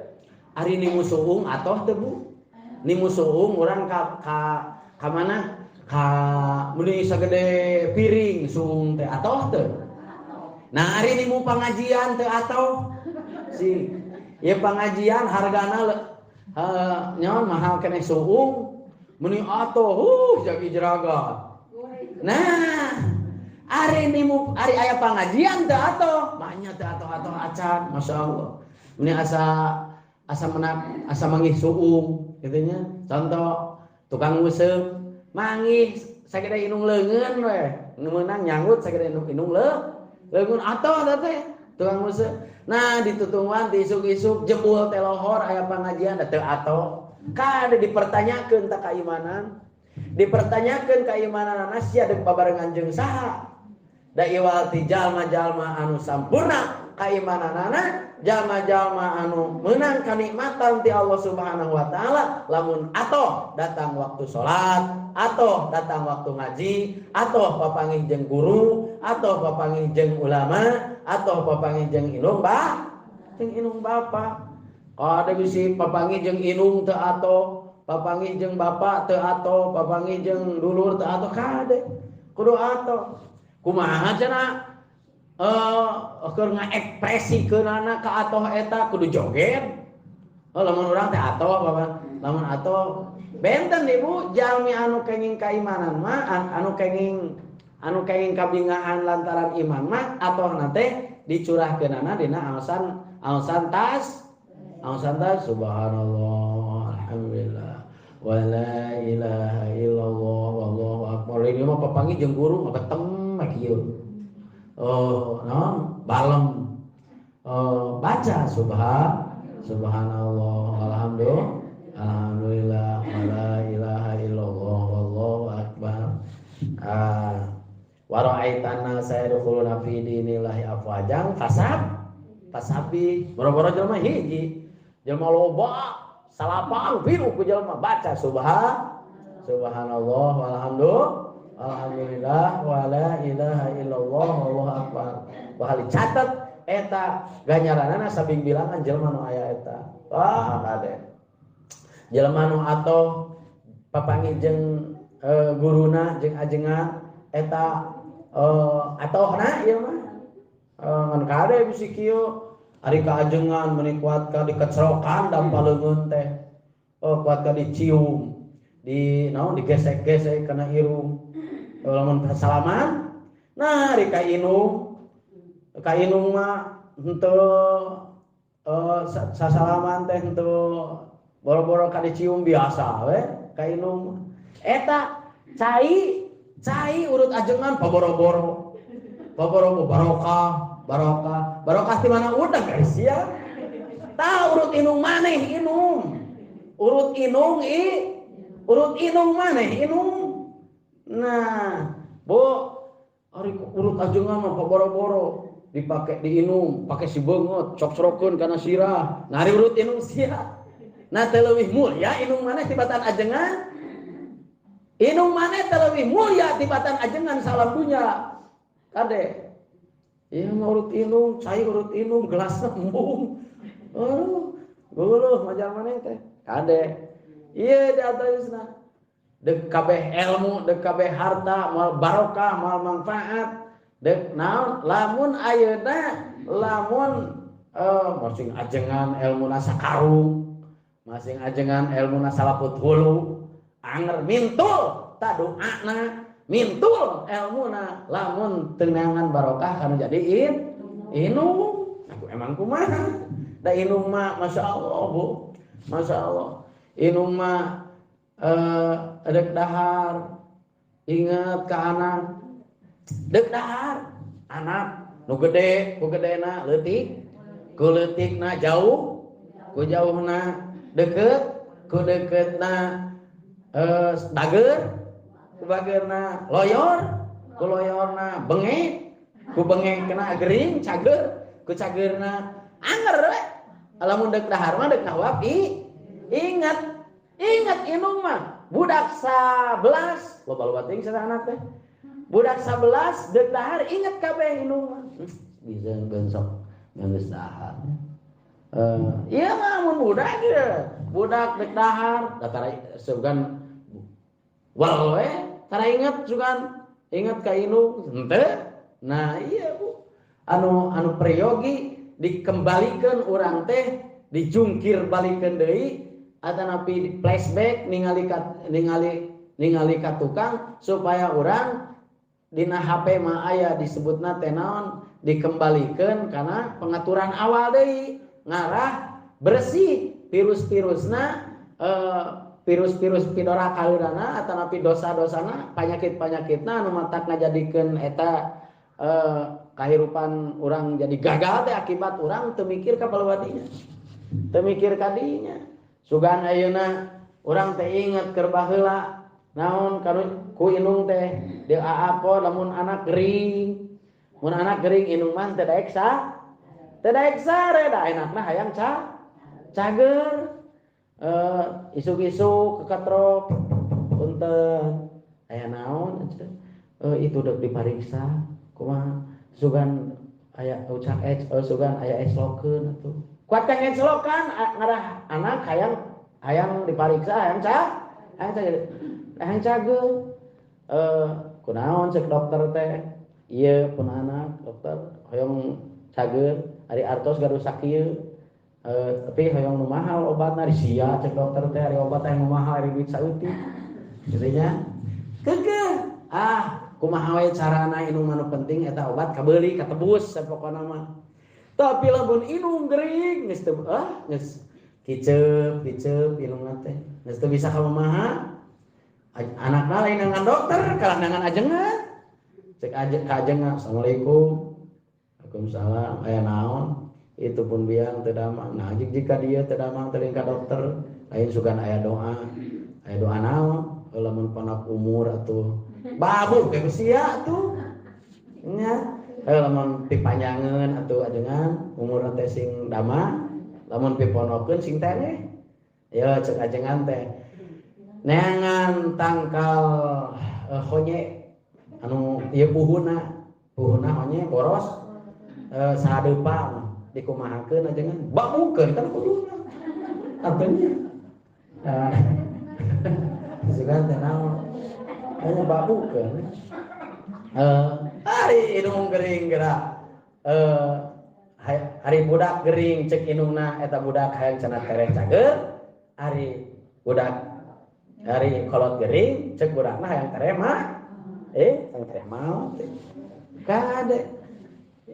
ari nimu suung atoh teu Bu? Nimu suung urang ka mana? Ka meuni sagede piring suung teh atoh teu? Nah ari nimu pangajian teu atoh? Si ieu pangajian hargana nyaon mahal keneh suung meuni atoh jadi jeraga. Nah ari nimu ari aya pangajian teu atoh? Banyak teu atoh-atoh acan, Masya Allah. Ini asa asa menak asa manggih suung gitu nya. Contoh tukang nguseup manggih sagede indung leungeun we. Nu meunang nyanggut sagede indung leungeun atoh teh tukang nguseup. Nah ditutungwan diisuk-isuk jebul teh lohor aya pangajian teu atoh. Kade dipertanyakeun ta kaimanan. Dipertanyakeun kaimananna sia deuk babarengan jeung saha? Da iwal ti jalma-jalma anu sampurna kaimananana, jalma-jalma anu meunang kanikmatan ti Allah Subhanahu wa taala lamun atoh datang waktu salat, atoh datang waktu ngaji, atoh papanggih jeung guru, atoh papanggih jeung ulama, atoh papanggih jeung indung ba, jeung indung bapa. Ada bisi papanggih jeung indung teu atoh, papanggih jeung bapa teu atoh, papanggih jeung dulur teu atoh kade. Kudu atoh. Kumaha cenah keur ngaekspresikeunana ka atoh eta kudu joget. Oh lamun urang teh atoh apa lamun atoh benten Ibu jalmi anu kenging kaimanan mah anu kenging kabingahan lantaran iman mah atohna teh dicurahkeunana dina alasan alasan tas alasan tas subhanallah alhamdulillah wala ilaha illallah wallahu akbar. Ini mah papanggih jeung guru ngabetem kieu. Oh, naon? Balem. Oh, baca subhanallah alhamdulillah alhamdulillah wala ilaha illallah wallahu akbar. Ah, wa ra'aitana sayadkhuluna fi dinillahi afwajan fasabi. Boro-boro jelema hiji. Jelema loba salapang pinuh ku jelema baca subhanallah walhamdulillah alhamdulillah wala ilaha illallah wallahu akbar. Bahali catat eta ganjaranana sabing bilangan jelema nu aya eta. Wah kade. Jelema nu atoh papanggih jeung guruna jeung ajengan eta atohna ieu mah. Ngan kade bisi kieu ari ka ajengan meuni kuat ka dikecerokan dampa leungeun teh. Kuat ka dicium, di naon digesek-gesek kana irung. Lamun salaman, nah ari ka indung mah henteu sasalaman teh henteu boro-boro ka dicium biasa we ka indung. Eta cai cai urut ajengan paboro-boro. Paboro barokah, barokah. Barokah ti mana udah guys ya. Tah urut indung maneh indung. Urut inung i urut inung maneh inung. Nah, Bu, ari urut ajengan mah boro-boro dipake diinum, pake si beungeut, cok-corokeun kana sirah. Nah, ari urut inung sia. Nah, teu leuwih mulia inung maneh tibatan ajengan. Inung maneh teu leuwih mulia tibatan ajengan salam dunya. Kade. Ieu mah urut inung, cai urut inung, gelasna embung. Aduh, geuleuh majal maneh teh. Kade. Ieu diantawisna. Dek kabeh ilmu, dek kabeh harta, moal barokah, moal manfaat. Dek naon lamun ayeuna lamun masing ajengan ilmuna sakarung, masing ajengan ilmuna salaput hulu, anger mintul ta doana, mintul ilmuna lamun teu neangan barokah kana jadi inung. Aku emang kumaha? Da inung mah masyaallah Bu. Masyaallah. Inung mah dek dahar ingat ka anak. Dek dahar anak nu gede ku gedena leutik ku leutikna jauh ku jauhna deket ku deketna bager ku bagerna loyor ku loyorna bengek ku bengek kena gering cager ku cagerna anger we. Lamun dek dahar mah dek ngawap ingat ingat inung mah budak 11 loba-loba teuing cenah anak teh. Budak 11 dek dahar ingat kabeh inung mah. Bisa besok geus dahar. Ieu mah mun budak ieu. Budak dek dahar da tara sugan wal we tara ingat sugan ingat ka inung henteu. Nah iya Bu. Anu priyogi dikembalikeun urang teh dijungkir balikeun deui atanapi flashback ningali ka tukang supaya urang dina HP mah aya disebutna teh naon dikembalikeun kana pengaturan awal deui ngarah bersih virus-virusna virus-virus pidora kaheulana atanapi dosa-dosana panyakit-panyakitna anu matak ngajadikeun eta kahirupan urang jadi gagal teh akibat urang teu mikir ka palewadinya teu mikir ka dinya. Sugan ayeuna urang teh inget keur baheula naon ku inung teh di aapo lamun anak gering mun anak gering inung mah teu daek sa teu daek sare da enakna hayang cager isuk-isuk kekatrok punten aya naon itu dek dipariksa kumaha sugan aya ucak sugan aya eslokeun atuh kuat kang eslokan ngarah anak hayang dipariksa hayang cager hayang cager kunaon cek dokter teh ieu pun anak dokter hoyong cager ari artos gaduh sakieu tapi hoyong nu mahal obatna ari sia cek dokter teh ari obat teh nu mahal ari duit saeutik kitu nya keukeuh ah kumaha we carana inung mah nu penting eta obat kabeuli katebus sapokona mah. Tapi lamun inung gering geus teu geus kiceup inungna teh geus teu bisa ka mamaha. Anakna lain nangan dokter kalah nangan ajengan. Cek ka ajengan assalamualaikum. Waalaikumsalam aya naon? Itu pun biang teu damang. Nah jika dia teu damang teu ka dokter lain sugan aya doa. Aya doa naon? Lamun panak umur atuh babu kayak sia atuh nya lamun pipanjangeun atuh ajengan umur teh sing damang lamun piponokeun sing tereh ya cek ajengan teh neangan tangkal honye anu ieu puhuna honye boros sadeupang dikumahakeun ajengan babukeun kan kuduna atuh nya sugan teh naon hanya babukeun ari inung gering gerak ari budak gering cek inungna eta budak hayang cenah tereh cager ari budak ari kolot gering cek budakna hayang tereh mah hayang tereh maot kade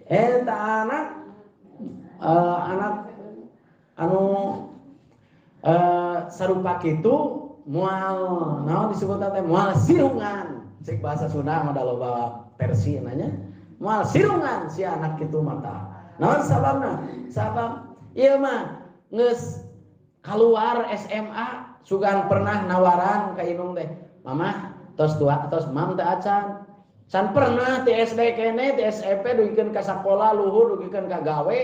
eta anak anak anu sarupa kitu moal naon disebut teh moal sirungan cek bahasa Sunda mah da loba versi nanya moal sirungan si anak kitu mata naon sababna sabab ieu mah geus Keluar SMA sugan pernah nawaran ka indung teh. Mama tos tua tos mam teh acan. Can pernah ti SD kene ti SMP dugikeun ka sakola luhur dugikeun ka gawe,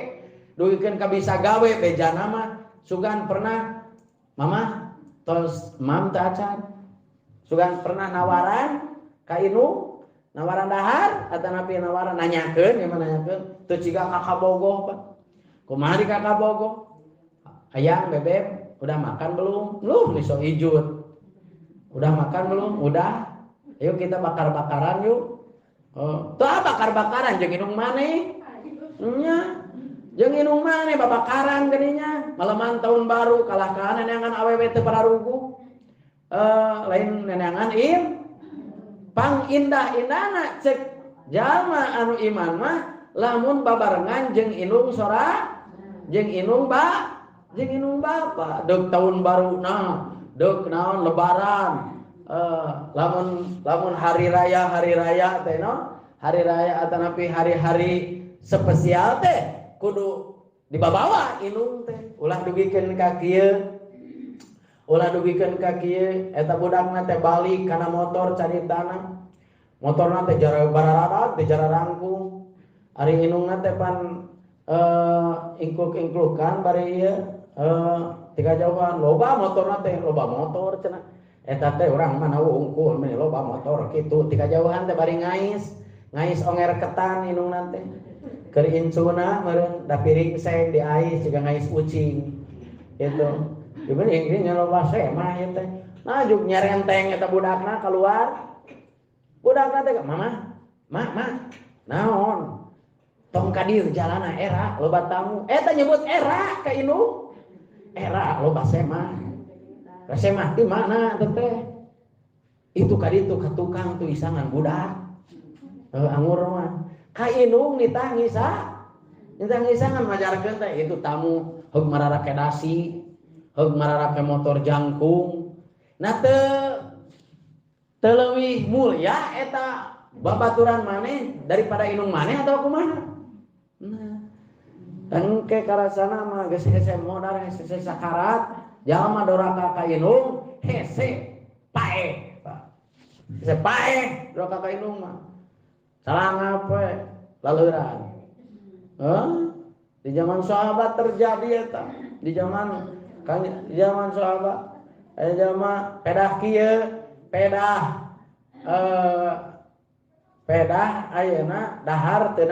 dugikeun ka bisa gawe bejana mah sugan pernah mama tos mam teh acan. Sugan pernah nawaran ka indung, nawaran dahar atanapi nawaran nanyakeun ieu mah nanyakeun teu ciga kakak bogoh Pak. Kumaha di kakak bogoh? Ayang bebek udah makan belum? Belum nih so ijut. Udah makan belum? Udah. Yuk kita bakar-bakaran yuk. Oh, tuh bakar-bakaran jeung indung maneh. Nya. Jeung indung maneh babakaran geuning. Malaman tahun baru kalah ka neneangan awewe teu pararuguh. Lain neneangan im. Pang indah-indahna cek jalma anu iman mah lamun babarengan jeung indung sora jeung indung ba jeung indung bapa deuk tahun baru nah deuk naon lebaran lamun hari raya teh no hari raya atanapi hari-hari spesial teh kudu dibabawa indung teh ulah dugikeun ka kieu ulah dugikeun ka kieu eta budakna teh balik kana motor caritana motorna teh jara bararadag teh jara rangkung ari indungna teh pan ingkluk-ingklukan bari ieu tiga jauhan loba motorna teh loba motor cenah eta teh urang mah wungkul meni loba motor kitu tiga jauhan teh bari ngais onger ketan indungna teh keur incuna meureun da piring seng diais jiga ngais ucing gitu dibeli ini loba semah ieu teh nah juk nyerenteng eta budakna keluar budakna teh mama ma ma naon tong ka dieu jalana era loba tamu eta nyebut era ka indung era loba semah semah di mana teh itu ka ditu ka tukang tuh isangan budak anggur mah ka indung nitah ngisangan majarkeun teh itu tamu heug mararake dasi heug mararake motor jangkung nah teu leuwih mulia eta babaturan maneh daripada indung maneh atau kumaha nah engke karasana mah geus hese modar hese sakarat jalma doraka ka indung hese paeh hese paeh doraka ka indung mah calangap we laleuran. Di zaman sahabat terjadi eta di zaman sahabat aya jalma pedah kieu pedah pedah ayeuna dahar teu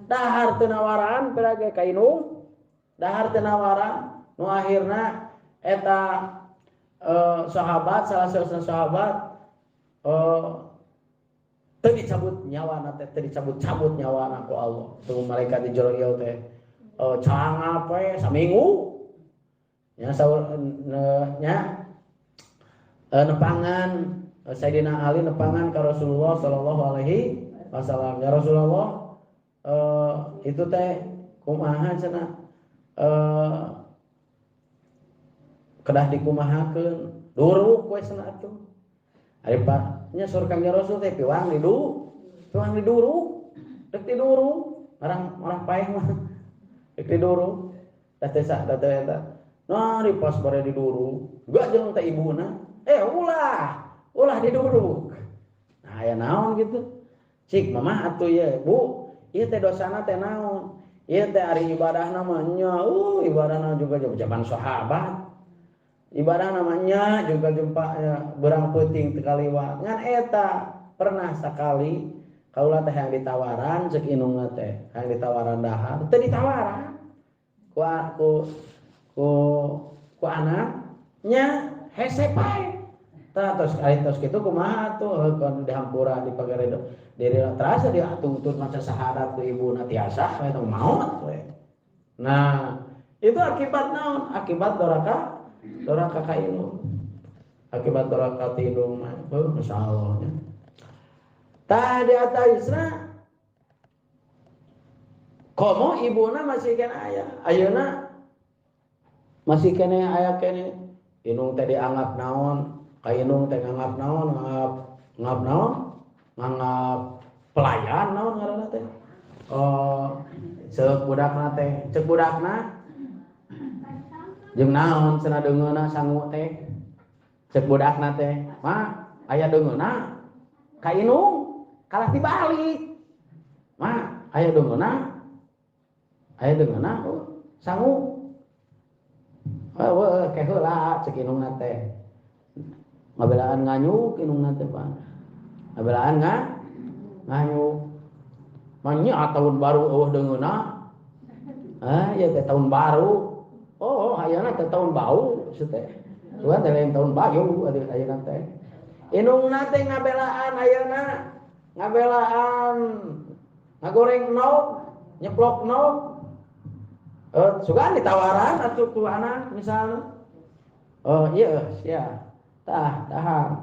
dahar teu nawaran pedah ge ka indung dahar teu nawaran nu akhirna eta sahabat salah salah sahabat teu dicabut nyawana teh teu dicabut-cabut nyawana ku Allah tuh malaikat di jero ieu teh calangap we saminggu nya saur nya nepangan Sayyidina Ali nepangan ka Rasulullah sallallahu alaihi wasallam ya Rasulullah itu teh kumaha cenah kedah dikumahakeun duruk we cenah atuh ari Pak nya sur Kangjeng Rasul teh piwang diduruk rek diduruk marah paeh mah rek diduruk teh teh teh eta nah di pas bare diduruk gak jeung teh ibuna ulah diduruk nah aya naon gitu cik mama atuh ye bu ieu teh dosana teh naon ieu teh ari ibadahna mah nya ibadahna juga zaman sahabat ibadah namanya juga jumpa ya, berang peuting teu kaliwat ngan eta pernah sakali kaula teh yang ditawaran cek indungna teh yang ditawaran dahar teu ditawaran ku anaknya hese pae tah tos ari tos kitu kumaha atuh heukeun dihampura dipagaredo diri terasa diatuntun maca syahadat ku ibuna tiasa we maot we. Nah itu akibat naon akibat doraka ka indung akibat doraka ti indung mah masyaallah nya tah di ataisna komo ibuna masih kena aya ayeuna masih kena aya kene indung teh dianggap naon ka indung teh nganggap naon nganggap naon nganggap pelayan naon ngaranna teh oh ceuk budakna teh ceuk budakna Jeung naon cenah deungeunna sangu teh? Cek budakna teh, "Ma, aya deungeunna ka indung kalah dibalik." "Ma, aya deungeunna? Aya deungeunna oh, sangu." "Heueuh, ke heula," cek indungna teh. Ngabelaan nganyuk indungna teh, Pak. Ngabelaan nganyuk. Manya tahun baru eueuh deungeunna. Ah, ieu teh tahun baru. Oh, ayeuna teh tahun bau teh. Tuhan teh lain tahun bayu ayeuna teh. Indungna teh ngabelaan ayeuna, ngabelaan ngagoreng nog, nyeplok nog. Sugan ditawaran atuh ku anak misalnya. Oh iya, sia. Tah, dahar.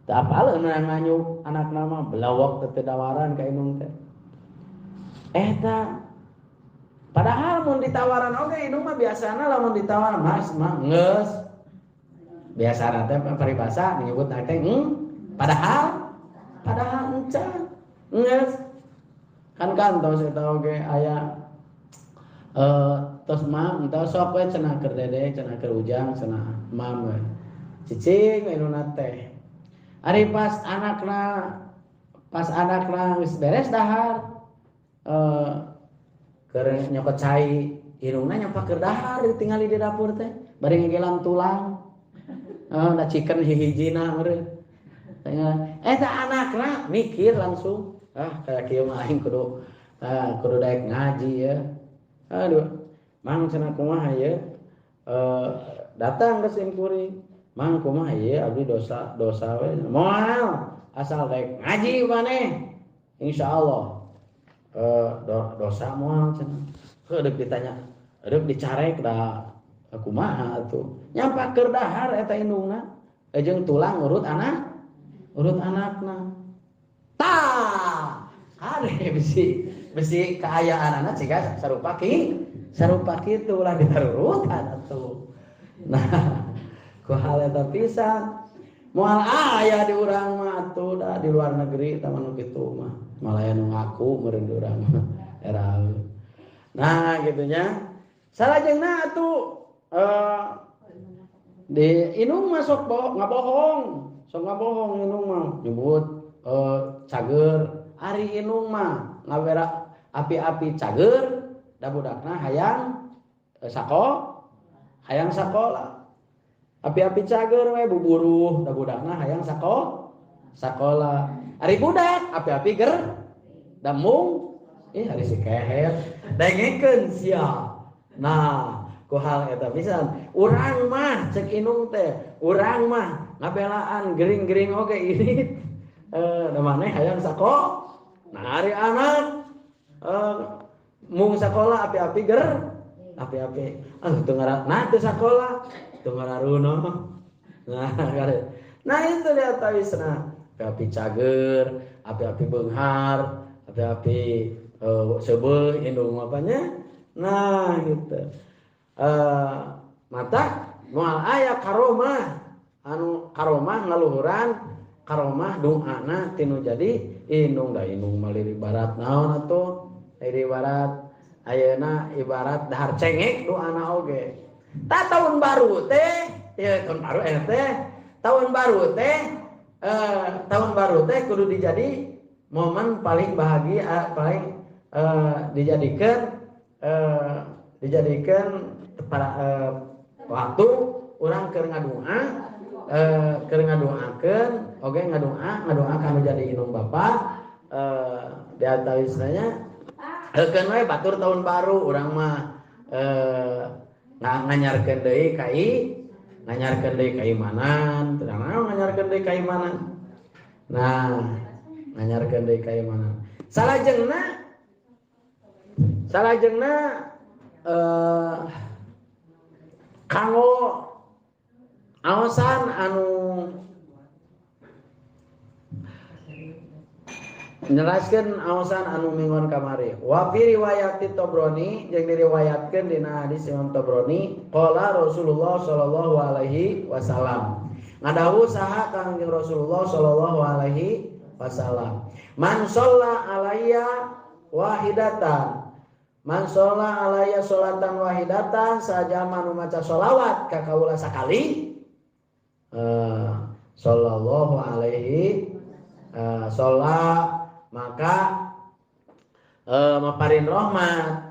Teu apaleun nganyuk anakna mah belawak teh tawaran ka indung teh. Eta padahal mun ditawaran oge indung mah biasana lamun ditawaran mas mah geus. Biasana teh paribasa menyebut teh padahal encan geus. Kan kantos eta oge aya tos mam entah sok we cenah keur dede cenah keur ujang cenah mam we. Cicing we indungna teh. Ari pas anakna geus beres dahar keur nyokot cai indungna nyampak keur dahar ditingali di dapur teh bari ngegelan tulang. Da chicken hihijina meureun. Eta anakna mikir langsung, ah kayak kieu mah aing kudu daek ngaji ya. Aduh, mang cenah kumaha ieu? Datang ke sim kuring. Mang kumaha ieu abdi dosa we. Moal asal daek ngaji maneh. Insyaallah. Dosa moal cenah. Heuh deuk ditanya, deuk dicarek da kumaha atuh. Nyampak keur dahar eta indungna jeung tulang urut anakna. Tah, hade bisi kaayaanana ciga sarupa kitu ulah ditarurutan atuh. Nah, ku hal eta pisan. Moal aya di urang mah atuh da di luar negeri tah mah nu kitu mah. Malah nu ngaku meureun di urang mah era. Nah, gitunya. Salajengna atuh di indung mah sok ngabohong, sok ngabohong indung mah nyebut cager. Ari indung mah ngawera api-api cager da budakna hayang hayang sakola. Api-api cager we buburuh da budakna hayang sakola. Ari budak api-api ger da mung ih ari si keher dengekeun sia. Nah, ku hal eta pisan. Urang mah cek indung teh, urang mah ngabelaan gering-gering oge irit. Da maneh hayang sakola. Nah, ari anak mung sakola api-api ger, api-api. Ah teu ngara, nah teu sakola, teu ngararuno. Nah, nah itu dia tawisna. Api-api cager, api-api beunghar, api-api seubeuh indung apanya. Nah, gitu. Mata moal aya karomah anu karomah ngaluhuran karomah doana tinu jadi indung da indung mah lirik barat naon atuh lirik barat ayeuna ibarat dahar cengek doana oge. Ta tahun baru teh ieu tahun baru teh tahun baru teh tahun baru teh kudu dijadi momen paling bahagia paling dijadikan para waktu urang keur ngadoa keur ngadoakeun oge ngadoa kanu jadi indung bapa di antawisna heukeun we batur tahun baru urang mah nganyarkeun deui kai nganyarkeun deui kaimanan teu naon nganyarkeun deui kaimanan. Nah, nganyarkeun deui kaimanan. Salajengna kanggo aosan anu njelaskeun aosan anu minggon kamari. Wa fi riwayati Tabrani jeung diriwayatkeun dina hadis Imam Tabrani qala Rasulullah sallallahu alaihi wasallam. Ngadawuh saha Kangjeng Rasulullah sallallahu alaihi wasallam. Man shalla alayya wahidatan Man sholla alaiya sholatan wahidatan sajama nu maca sholawat ka kaula sakali sallallahu alaihi sholla maka maparin rahmat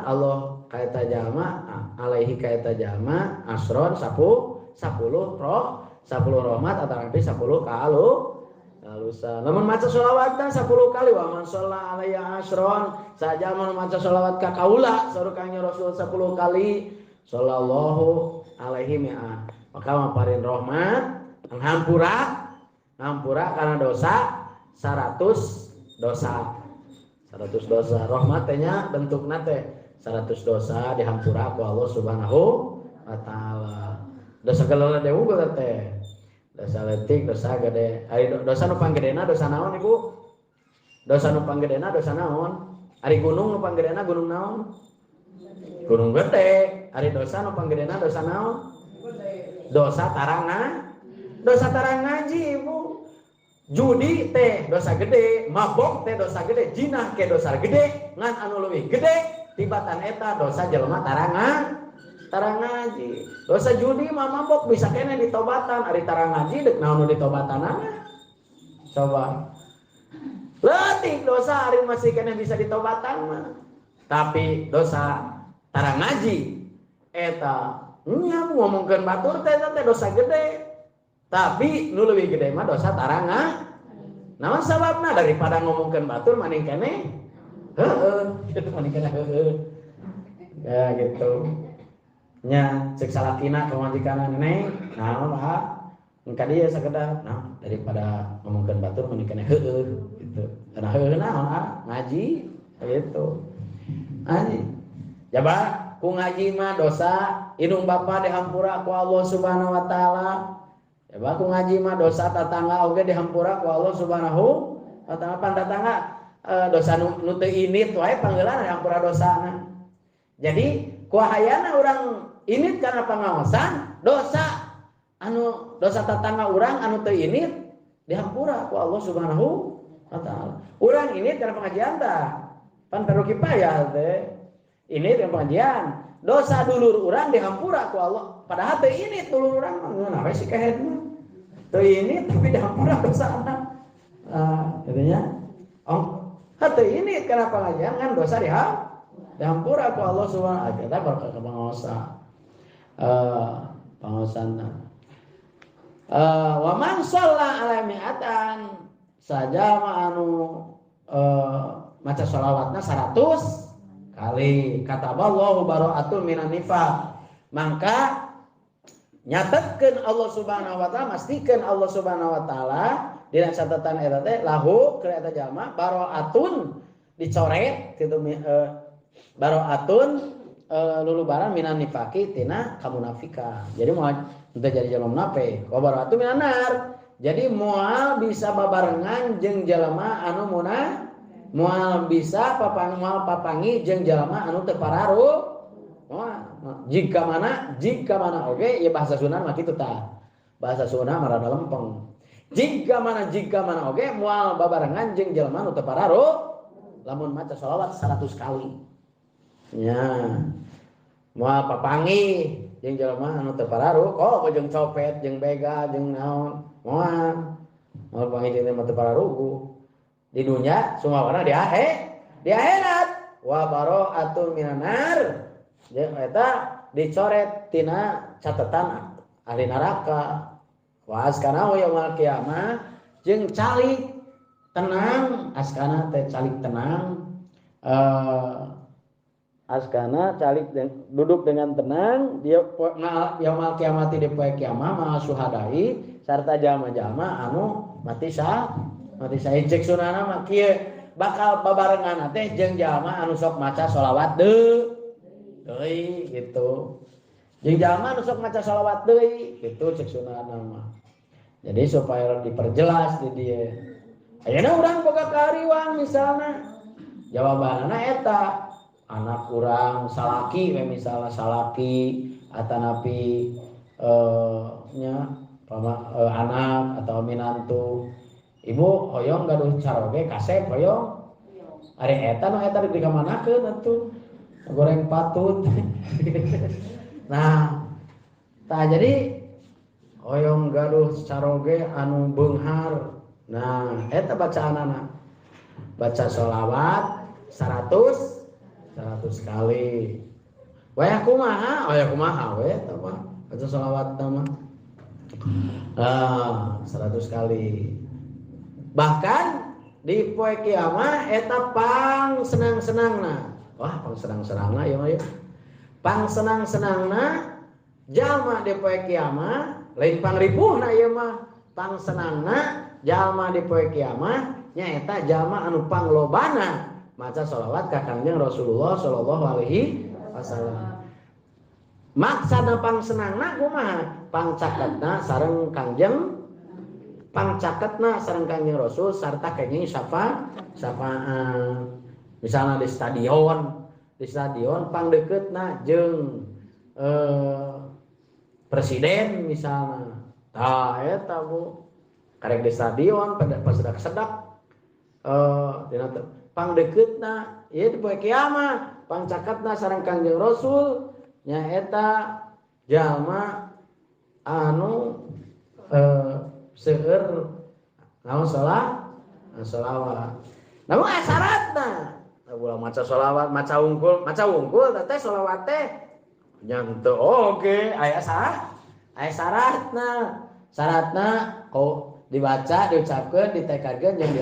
Allah kaeta jalma alaihi kaeta jalma asron 10 roh 10 rahmat atanapi 10 kalu kalusan. Lamun maca sholawatna 10 kali wa man sholla alaiya asron sajama maca sholawat ka kaula saur Kangjeng Rasul 10 kali sallallahu alaihi mi'a. Maka maparin rahmat ngampura karena dosa 100 dosa. 100 dosa rahmat teh nya bentukna teh 100 dosa dihampura ku Allah Subhanahu wa taala. Dosa galala dewu teh. Dosa leutik, dosa gede. Ari dosa nu panggedena dosa naon Ibu? Dosa nu panggedena dosa naon? Ari gunung nu panggedena gunung naon? Gunung gede. Ari dosa nu panggedena dosa naon? Dosa tarang. Dosa tarang ngaji Ibu. Judi teh dosa gede, mabok teh dosa gede, jinah ke dosa gede, ngan anu leuwih gede tibatan eta dosa jelema tarang ngaji. Dosa judi mah mabok bisa kene ditobatan, ari tarang ngaji deuk naon nu ditobatanana? Coba. Leutik dosa ari masih kene bisa ditobatan mah. Tapi dosa tarang ngaji eta nya ngomongkeun batur teh eta teh dosa gede. Tapi nu leuwih gede mah dosa tarang. Naon sababna daripada ngomongkeun batur maning kene heueuh, kitu maning kene heueuh. Ya gitu. Nya cek salakina ka majikanna neng, naon ah engka dieu sakedap. Nah, daripada ngomongkeun batur mending kene heueuh gitu. Karena heueuh naon ah ngaji gitu. Ngaji. Jaba ku ngaji mah dosa indung bapa dihampura ku Allah Subhanahu wa taala. Jaba ku ngaji mah dosa tatangga oge dihampura ku Allah Subhanahu wa taala. Pan tatangga dosa nu teu init wae panggeulana dihampura dosana. Jadi kuahayana urang init karena pangaosan dosa anu dosa tatangga urang anu teu init dihampura ku Allah Subhanahu wa taala. Urang init karena pengajian tah. Pan perlu kipaya teh. Init yang pengajian. Dosa dulur urang dihampura ku Allah. Padahal teu init dulur urang mah ngeunah we si kehed mah. Teu init tapi dihampura dosana. Ah, katanya. Oh, teu init karena pengajian kan dosa dihampura ku Allah Subhanahu wa taala berkah pengaosa. Pangaosana. Wa man shalla ala mi'atan sajama anu maca sholawatna 100 kali kataballahu bara'atun minan nifaq. Maka nyatetkeun Allah Subhanahu wa taala, mastikeun Allah Subhanahu wa taala dina catatan eta teh lahu keur eta jalma bara'atun dicoret kitu baroatun lulubaran minan nifaki tina kamunafikan. Jadi moal teu jadi jelema munafik. Wa baroatun minan nar. Jadi moal bisa babarengan jeung jelema anu munafik, moal bisa moal papangi jeung jelema anu teu pararuh. Moal jika mana oge ya bahasa Sunda mah kitu tah. Bahasa Sunda mah rada lempeng. Jika mana oge moal babarengan jeung jelema anu teu pararuh lamun maca sholawat 100 kali. Nya. Moal papangi jeung jelema anu teu pararuh, kok jeung copet, jeung begal, jeung naon. Moal. Moal papangi jeung jelema teu pararuh. Di dunia sumawana di akhirat wa bara'atun minan nar. Jeung eta dicoret tina catatan ahli neraka. Wa askana yaumul qiyamah jeung calik tenang, askana teh calik tenang. Askana calik duduk dengan tenang dia yaumul kiamati di poe kiamah ma suhadai sarta jalma-jalma anu mati syahid. Cek sunana mah kieu bakal babarengan teh jeung jalma anu sok maca sholawat deui gitu. Jeung jalma anu sok maca sholawat deui gitu cek sunana mah. Jadi supaya diperjelas di dieu. Ayeuna urang boga kariwang misalna jawabanana eta anak kurang salaki we misalnya salaki atanapi nya anak atau minantu ibu hoyong gaduh caroge kasep hoyong Ari eta nu eta dikamanakeun atuh. Goreng patut. Nah, tah jadi hoyong gaduh caroge anu beunghar. Nah, eta bacaanana. Baca sholawat 100 kali. Wayah kumaha? Wayah kumaha we eta mah. Baca sholawat mah. Ah, 100 kali. Bahkan di poe kiamat eta pang senang-senangna. Wah, pang senang-senangna ieu mah ieu. Pang senang-senangna jalma di poe kiamat, lain pang ripuhna ieu mah. Pang senangna jalma di poe kiamat nyaeta jalma anu panglobana maca sholawat ka Kangjeng Rasulullah sallallahu alaihi wasallam. Maksana pang senangna kumaha? Pangcaketna sareng Kangjeng, pangcaketna sareng Kangjeng Rasul sarta kenging syafaat. Misalnya di stadion pangdeukeutna jeung presiden misalnya. Tah eta Bu. Karek di stadion pada pas sedak-sedak dina pangdeukeutna ieu di poe kiamat, pangcaketna sareng Kangjeng Rasul nyaeta jalma anu seueur naon sholawat. Namun syaratna ulah maca sholawat, maca wungkul teh sholawat teh nya henteu oge aya aya syaratna. Syaratna kok dibaca, diucapkeun, ditekadkeun jeung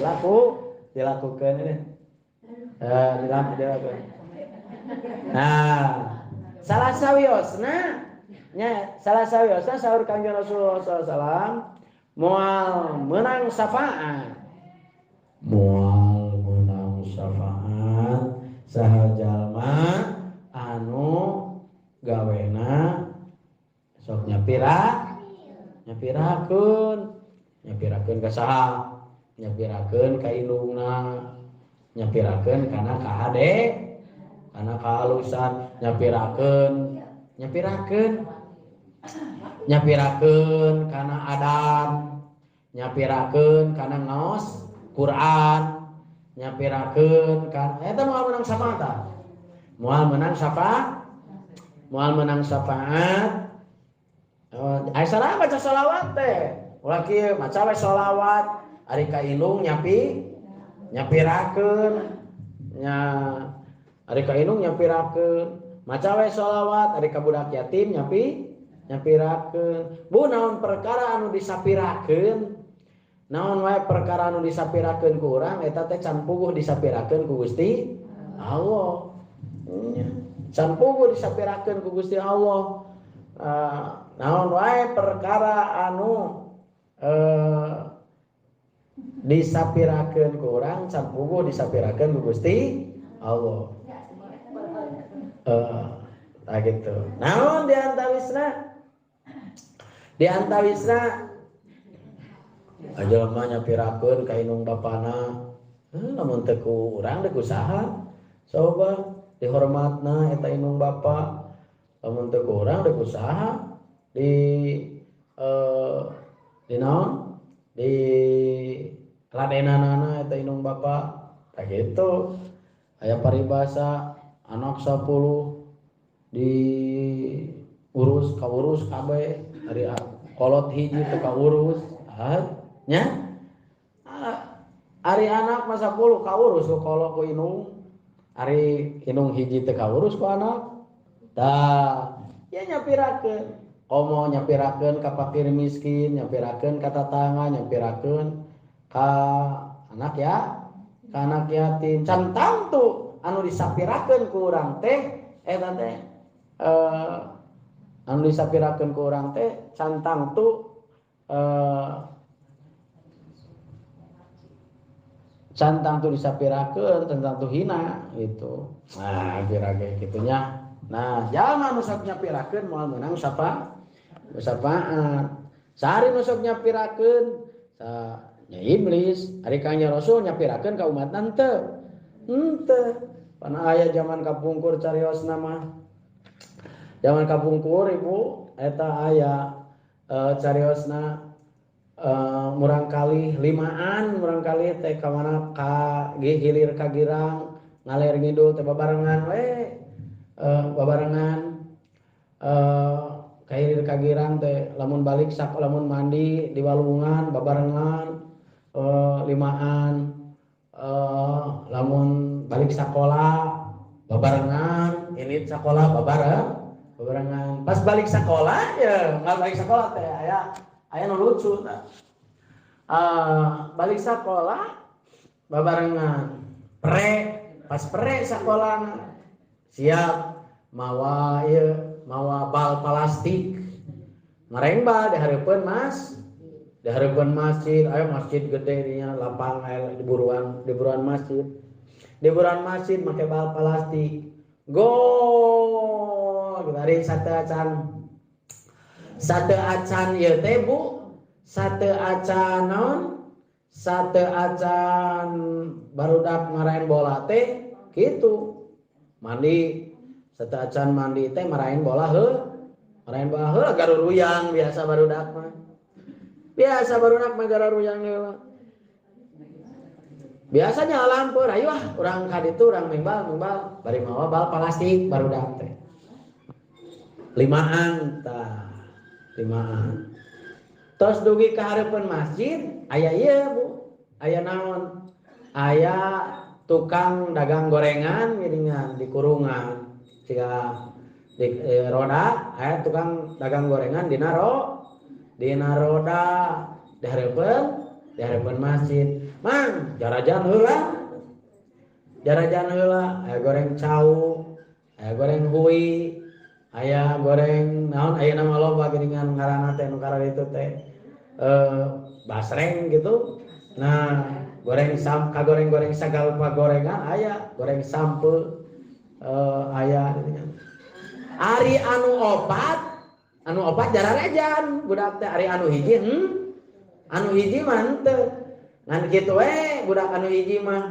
dilakukeun ini. Dilakukeun. Nah, salah sawiosna nya salah sawiosna saur Kangjeng Rasulullah sallallahu alaihi wasallam moal meunang syafaat. Moal meunang syafaat saha jalma anu gawena sok nyapirakeun ka saha, nyapirakeun ka indungna, nyapirakeun kana ka hade, kana kahalusan, nyapirakeun kana adan, nyapirakeun kana ngaos Quran, nyapirakeun kana eta moal menang syafaat. Moal menang syafaat, moal menang syafaat. Aya sarana baca sholawat teh. Ulah kieu maca we sholawat, ari ka indung nyapirakeun nya, ari ka indung nyapirakeun, maca we sholawat, ari ka budak yatim nyapirakeun. Bu naon perkara anu disapirakeun? Naon wae perkara anu disapirakeun ku urang eta teh can puguh disapirakeun ku Gusti Allah. Nya, can puguh disapirakeun ku Gusti Allah. Naon wae perkara anu disapirakeun ku urang can puguh disapirakeun ku Gusti Allah. Tah gitu. Naon diantawisna? Diantawisna jalma nyapirakeun ka indung bapana. Lamun teu ku urang deuk usaha. Coba dihormatna eta indung bapa. Lamun teu ku urang deuk usaha di di naon? Di ladenanana eta indung bapa. Tah gitu. Aya paribasa anak 10 diurus kaurus kabeh, ari kolot hiji teu kaurus. Nya? Ari anak mah 10 kaurus ku kolot ku indung. Ari indung hiji teu kaurus ku anak. Tah, ya nyapirakeun. Komo nyapirakeun ka fakir miskin, nyapirakeun ka tatangga, nyapirakeun ka anak ya, ka anak yatim. Can tangtu anu disapirakeun ku urang teh eta teh anu disapirakeun ku urang teh can tangtu can tangtu disapirakeun, can tangtu hina gitu. Nah, kira-kira kitu nya. Nah, jalma nu sok nyapirakeun moal meunang syafaat. Sari nu sok nyapirakeun nya iblis, ari Kangjeng Rasul nyapirakeun ka umatna henteu. Henteu. Pan aya zaman kapungkur cariosna mah. Zaman kapungkur Ibu eta aya cariosna murangkalih limaan murangkalih teh ka mana ka hilir ka girang. Ngaler ngidul teh babarengan we babarengan kairir kagirang teh lamun balik sak lamun mandi di walungan babarengan limaan lamun balik sakola babarengan init sakola babarengan pas balik sekolah ya nggak balik sekolah teh aya nu lucu tah. Balik sekolah babarengan pre pas pre sekolah siap mawa ieu mawa bal plastik mareng bal di hareupeun mas di hareupeun masjid aya masjid gede dinya lapang aya di buruan masjid make bal plastik gol gitu ari sate acan ieu teh Bu sate acan naon sate acan barudak marahin bola teh gitu mandi sate acan mandi teh marahin bola heuh marahin bola heuh garuruyang biasa barudak mah garuruyang heula biasanya lampeur ayo ah urang ka ditu urang mengbal bari mawa bal plastik barudak teh limaan tah limaan tos dugi ka hareupeun masjid aya ieu Bu aya naon aya tukang dagang gorengan geuningan di kurungan siga di roda aya tukang dagang gorengan dina roda di hareupeun masjid mang jarajan heula aya goreng cau aya goreng hui aya goreng naon aya nama loba geuningan ngaranna teh nu kararitu teh basreng gitu. Nah, goreng sam kagoreng-goreng sagala gorengan aya, goreng sampe aya geuningan. Ari anu opat jararejan budak teh ari anu hiji anu hiji mah henteu. Ngan kitu we budak anu hiji mah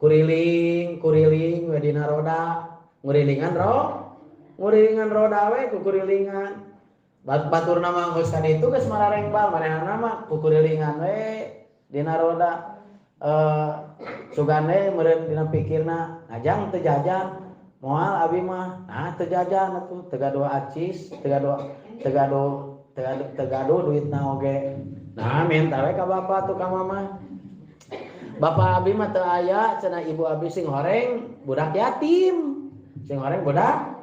kuriling we dina roda, ngurilingan roda we kukurilingan. Baturna mah geus ka ditu geus marareng bal manehna mah kukurilingan we dina roda. Sugan we meureun dina pikirna ngajang teu jajan moal abi mah nah teu jajan atuh teu gaduh acis teu gaduh duitna oge. Nah minta we ka bapa tuh ka mama. Bapak abi mah teu aya cenah ibu abi sing horeng budak yatim. Sing horeng budak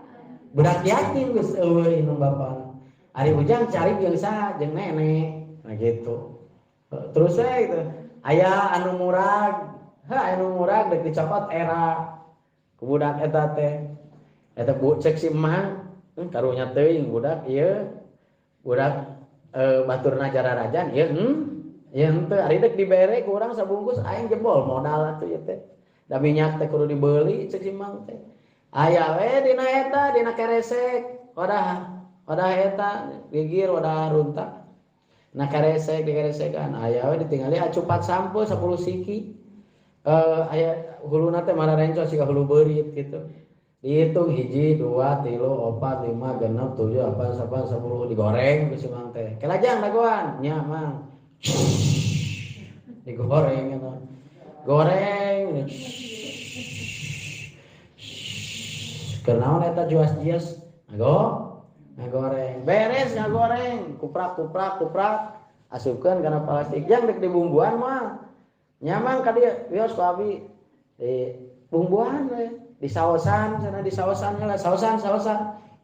yatim geus eueuh indung bapa. Ari ujang cari jeung saha jeung nenek. Nah gitu. Terus we gitu. Aya anu murag, heuh anu murag deuk dicopot era. Ku budak eta teh. Eta bu cek si emang, karunya teuing budak ieu. Budak baturna jararajan ieu ieu henteu ari deuk dibere ku urang sabungkus aing jebol modal atuh ieu teh. Da minyak teh kudu dibeuli cek si emang teh. Aya we dina eta dina keresek wadah eta gigir wadah runtak. Nah keresek dikeresekan aya we ditingali acupat sampo 10 siki. Aya huluna teh mararenco siga hulu beurit gitu. Dihitung 1 2 3 4 5 6 7 8 9 10 digoreng ku si mang teh. Kelajang dagoan nya mang. Digoreng eta. Goreng. Keur naon eta juas-jias? Ngagoreng. Beres ngagoreng, kuprak asupkeun kana plastik. Jang rek dibumbuan mah. Nya mang ka dieu wios ku abi di bumbuan we. Di saosan cenah di saosan heula, saosan.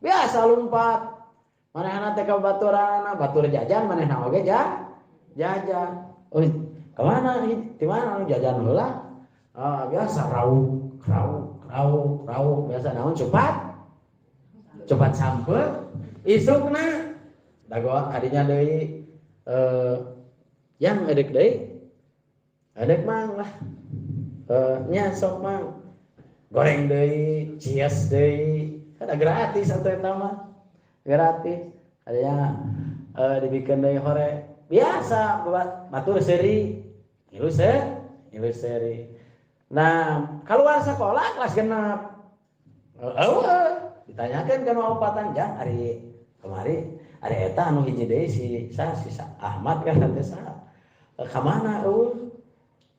Biasa lumpat. Manehna teh ka baturanna, batur jajan manehna oge jajan. Euy, ka mana? Di mana jajan heula? Ah, biasa rauk biasa naon cepat sampe isukna dagoan kadinya deui yang edek deui edek mang lah nya sok mang goreng deui cias deui kada gratis atuh eta mah gratis kadinya dibikeun deui hore biasa batur seuri ngilu seuri. Nah, keluar sekolah kelas genap. Ditanyakan kana opatan jang ari kemari ari eta anu hiji deui si Ahmad kan teh saha. Ka mana eueuh?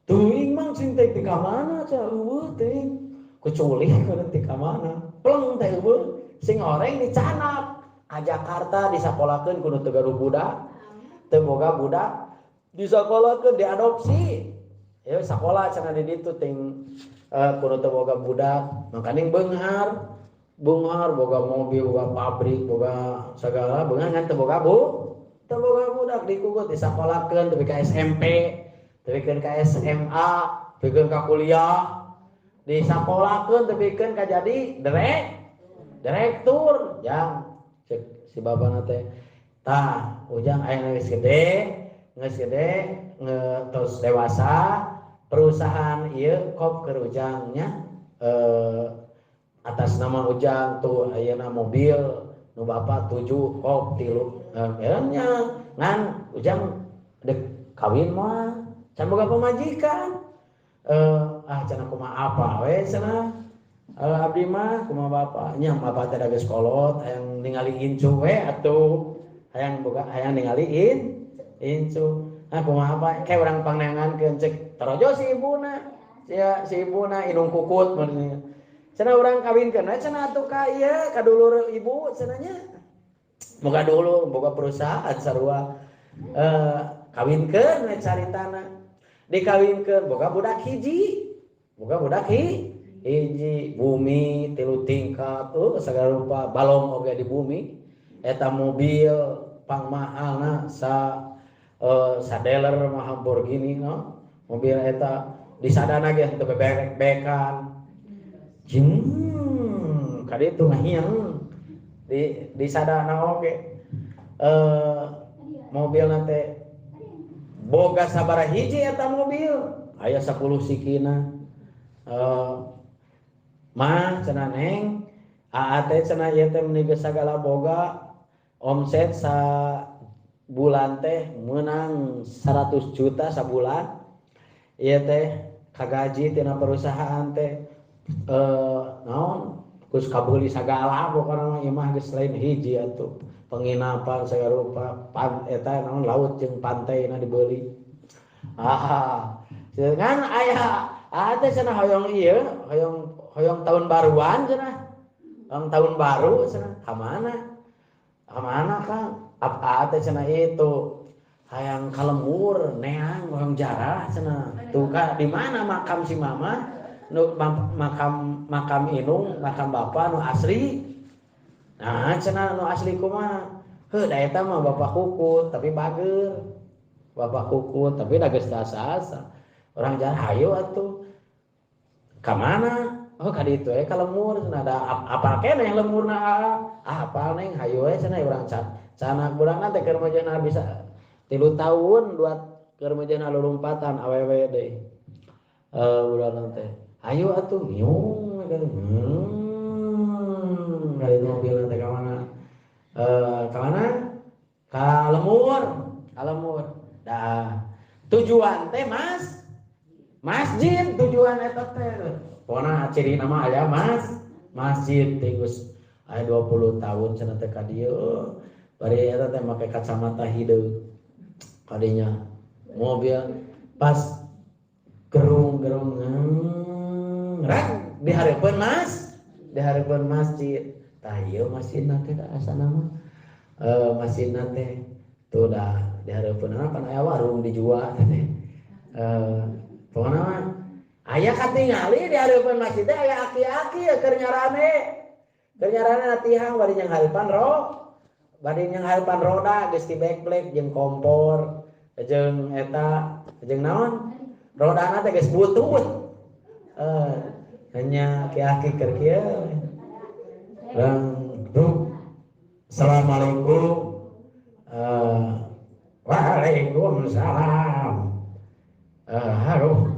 Teuing mang cing teh di ka mana cenah eueuh teuing. Kuculih kudu ti ka mana pleng teh eueuh sing horeng dicanak ka Jakarta disakolakeun kudu teu gaduh budak teu boga budak disakolakeun diadopsi ya sakola cenah di ditu ting kudu teu boga budak makaning beunghar beunghar boga mobil boga pabrik boga sagala beunghar ngan teu boga teu boga budak dikugut disakolakeun tepi ka SMP tepikeun ka SMA tepikeun ka kuliah disakolakeun tepikeun ka jadi direktur jang cek si babana teh tah ujang aya geus gede terus dewasa perusahaan ieu kop keur ujangnya atas nama ujang tuh ayeuna mobil nu bapak 7 kop 3 nya ngan ujang dek kawin mah can boga pamajikan ah cenah kumaha apa we cenah abdi mah kumaha bapak nya bapak teh da geus kolot hayang ningali incu we atuh hayang boga hayang ningali incu ah kumaha apa kayak urang pangneangankeun cek tarojo si ibuna si ibuna indung kukut mun cenah urang kawinkeun we cenah atuh ka ieu ka dulur ibu cenah nya boga dulur boga perusahaan sarua kawinkeun we caritana dikawinkeun boga budak hiji bumi 3 tingkat tuh sagala rupa balong oge di bumi eta mobil pangmahalna sa sadeler mah Lamborghini no mobil eta disadana ge teu beberek-bekan jeung kaditu ngahiang di sadana oge mobilna teh boga sabaraha hiji eta mobil aya 10 sikina mah cenah neng aa teh cenah ieu teh meuni geus sagala boga omset sa bulan teh menang 100 juta sabulan ieu teh kagaji tina perusahaan teh naon geus kabeuli sagala pokona mah ieu mah geus lain hiji atuh penginapan sagala rupa eta naon laut jeung pantai na dibeuli ngan aya teh cenah hoyong ieu hoyong tahun baruan cenah hoyong tahun baru cenah ka mana Kang apa teh cenah itu hayang ka lembur neang hoyong jarah cenah tuh ka di mana makam si mama nu makam inung makam bapa nu asli nah cenah nu asli kumaha heuh da eta mah bapak kukut tapi bager bapak kukut tapi da geus asa orang jarah hayu atuh ka mana oh ka ditu we ka lembur cenah da apal keneh lemburna ah apal neng hayu we cenah urang canak budakna teh keur majana bisa 3 tahun 2 keur majana lulumpatan awewe deui budakna teh hayu atuh ngiung dari mobil teh ka mana ka mana ka lembur dah tujuan teh mas masjid tujuan eta teh pokona ciri nama aya masjid teh geus aya 20 tahun cenah teh ka dieu bari eta teh make kacamata hideung kadinya mobil pas gerung-gerung rek di hareupeun di hareupeun masjid tah ieu masjidna teh asana mah masjidna teh tuh dah di hareupeun pan aya warung dijual teh pokona mah aya katingali di hareupeun masjid teh aya aki-aki keur nyarane latihan bari nyanghareupan roda geus di backblack jeung kompor jeung eta jeung naon rodana teh geus butut hanya aki-aki keur kieu rang assalamualaikum waalaikumsalam aduh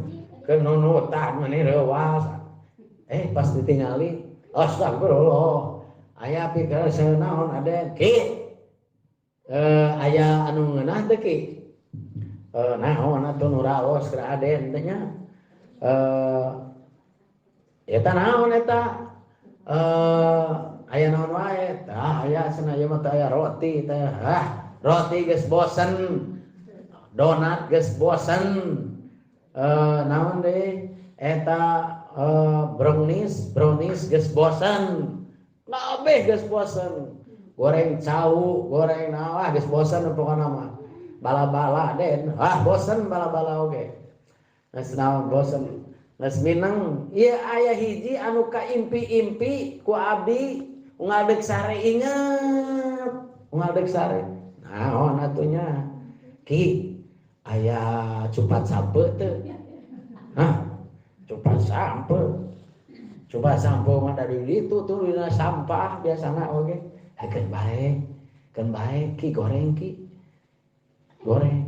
kenunutan meni reuwas pas ditingali astagfirullah aya pikir naon ade ki aya anu ngeunah teh ki naon atuh nu raos keur aden teh nya eta naon eta aya naon wae tah aya cenah ieu mah teh aya roti teh ah roti geus bosen donat geus bosen naon deui eta brownies geus bosen. Kabeh geus bosen. Goreng cau, goreng naon geus bosen pokona mah. Bala-bala den, ah bosen bala-bala oge. Geus naon bosen. Geus mineng, ieu aya hiji anu kaimpi-impi ku abdi unggal deuk sare inget. Unggal deuk sare. Naon atunya? Ki aya cupat sampe teu? Hah? Cupat sampe. Cupat sampe mah dari ditu tuh dina sampah biasana oge. Keun bae ki goreng ki. Goreng.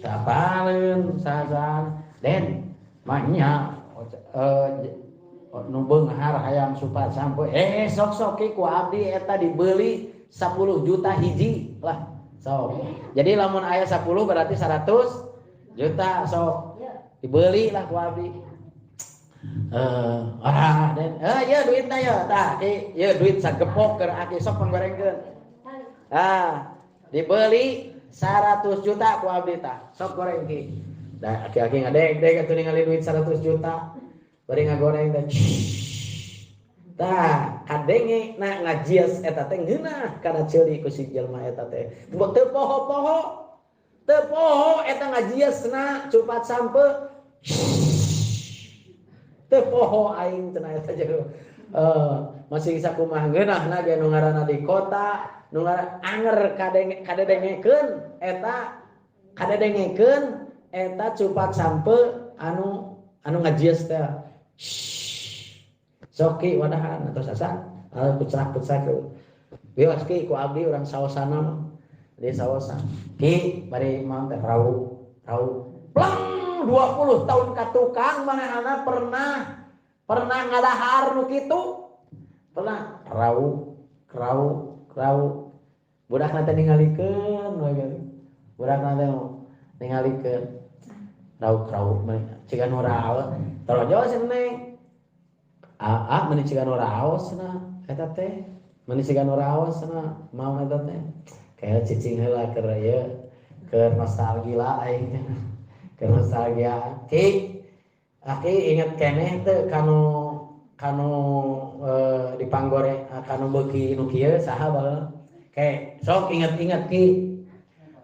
Tapaleun saha-saha den mah nu beunghar hayang supat sampe. Sok-sok ki ku abdi eta dibeli 10 juta hiji lah. Sok. Jadi lamun aya 10 berarti 100 juta sok. Dibeli lah ku abdi. Den ya duitna ya tah ki ieu duit sagepok keur aki sok panggorengkeun. Ah, dibeli 100 juta ku abdi tah. Sok goreng ki. Da aki-aki ngadeg-deg atuh ningali duit 100 juta. Bari ngagoreng teh. Tah, kadenge na ngajias eta teh ngeunah kana ceuli ku si jelema eta teh. Teu poho-poho. Teu poho eta ngajiasna cupat sampe. Teu poho aing cenah eta jeung masih sakumaha ngeunahna ge nu ngaranna di kota, nu ngaranna anger kadedengekeun eta kadedengekeun eta cupat sampe anu ngajias teh. Soki wadahan atau sasa kucrak-kucrak wios ki ku abdi urang sawasana mah di sawasan ki bari maon teh rau plang 20 tahun ka tukang manehna pernah ngadahar nu kitu pernah rau budakna teh ningalikeun we gitu budakna teh ningalikeun rau ciga nu raos torojo cenah ah meni ciga nu raos cenah eta teh meni ciga nu raos cenah maon eta teh kayak cicing heula keur ieu keur nostalgia aing teh keur nostalgia ki aki inget keneh teu kanu dipanggoreng kanu beuki nu kieu saha baheula ke sok inget-inget ki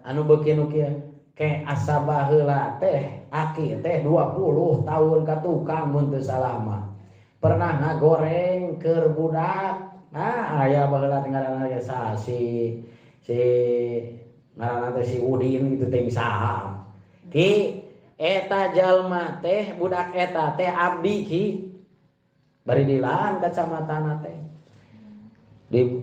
anu beuki nu kieu ke asa baheula teh aki teh 20 tahun ka tukang mun teu salah mah pernah ngagoreng keur budak. Nah, aya baheula ngaranna ge saha si ngaranna teh si Udin gitu teh saha. Ki eta jalma teh budak eta teh abdi ki. Bari dilaan kacamatana teh. Di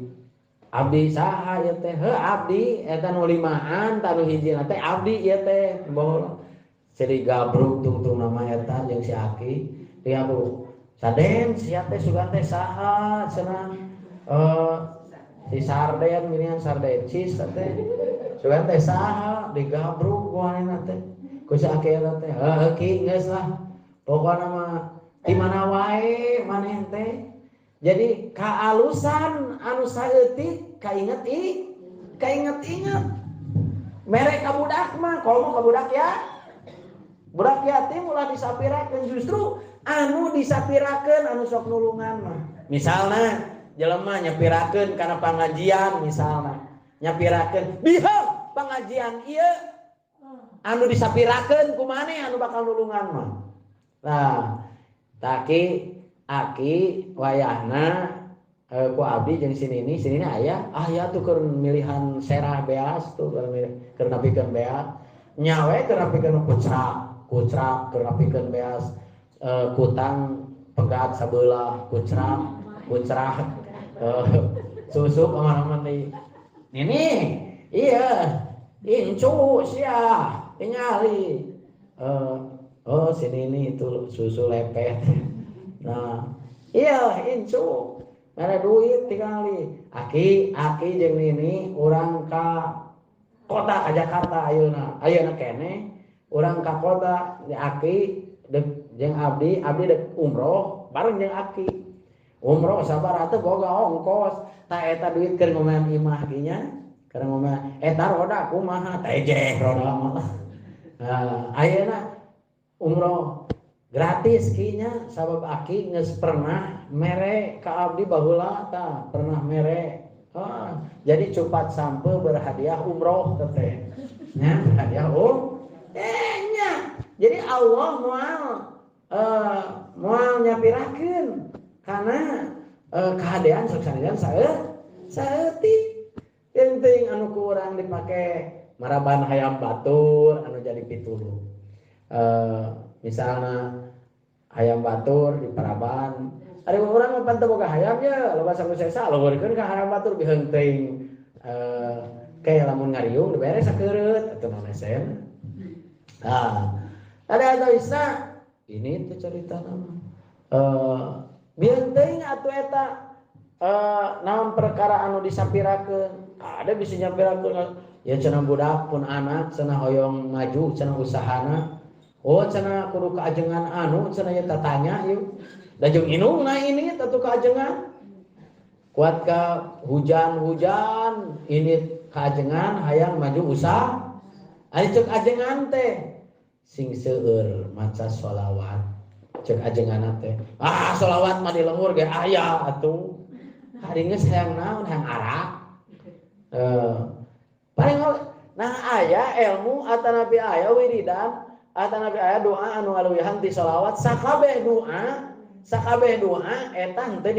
abdi saha ieu teh? Heuh abdi eta nu limaan tah nu hijina teh abdi ieu teh baheula. Jadi gabruk tungtung nama eta jeung si Aki. Diabu Saden sia teh sugan teh saha cenah si Sarden geuningan Sarden cis teh sugan teh saha digabruk ku anehna teh ku si Aki eta teh heuh ki geus lah pokona mah di mana wae maneh teh jadi kaalusan anu saeutik kainget kainget-inget mere ka budak mah komo ka budak ya budak yatim ulah disapirakeun justru anu disapirakeun anu sok nulungan mah. Misalna jelema nyapirakeun kana pangajian misalna. Nyapirakeun biheung pangajian ieu anu disapirakeun ku maneh anu bakal nulungan mah. Nah, taki aki wayahna ku abdi jeung si nini, si nini aya aya tuh keur milihan serah beas tuh keur napikeun beas. Nyawe keur napikeun kucrak keur napikeun beas. Kutang pegat sabelah kucrak susuk aman-aman deui nini iya incu sia tingali oh si nini itu susu lepet nah iya incu mere duit tingali aki jeung nini urang ka kota ka Jakarta ayeuna keneh urang ka kota aki dek jeung abdi dek umroh bareng jeung aki umroh sabar atuh boga ongkos tah eta duit keur ngomean imah ki nya keur ngomean eta roda kumaha tejeh roda mah nah ayeuna umroh Gratis kinya sabab aki geus pernah mere ka abdi baheula tah, pernah mere. Oh, jadi cupat sampe berhadiah umroh teh. Nya berhadiah nya. Jadi Allah moal moal nyapirakeun karena kahadean sok sanajan saeutik. Penting anu ku urang dipake maraban hayam batur anu jadi pitulung. Misalna hayam batur di paraban, ari urang mah pan teu boga hayam ye, loba sangu sesa luhurkeun ka hayam batur biheung teuing ke lamun ngariung dibere sakeureut atuh naon esen. Tah, ada atoisna ini teh caritana mah. Biheung teuing atuh eta naon perkara anu disapirakeun. Ada bisa nyapirakeun ya cenah budak pun anak cenah hoyong maju cenah usahana. Oh cenah kudu kaajengan anu cenah ieu tatanya ieu. Da jeung indungna ini tatu kaajengan. Kuat ka hujan-hujan ini kaajengan hayang maju usaha. Ari ceuk ajengan teh sing seueur maca sholawat. Ceuk ajenganna teh. Ah sholawat mah di lembur ge aya atuh. Hari geus hayang naon hayang arak. Paling nah aya ilmu atanapi aya wiridan atanapi aya doa anu ngaluwihan ti sholawat sakabeh doa eta henteu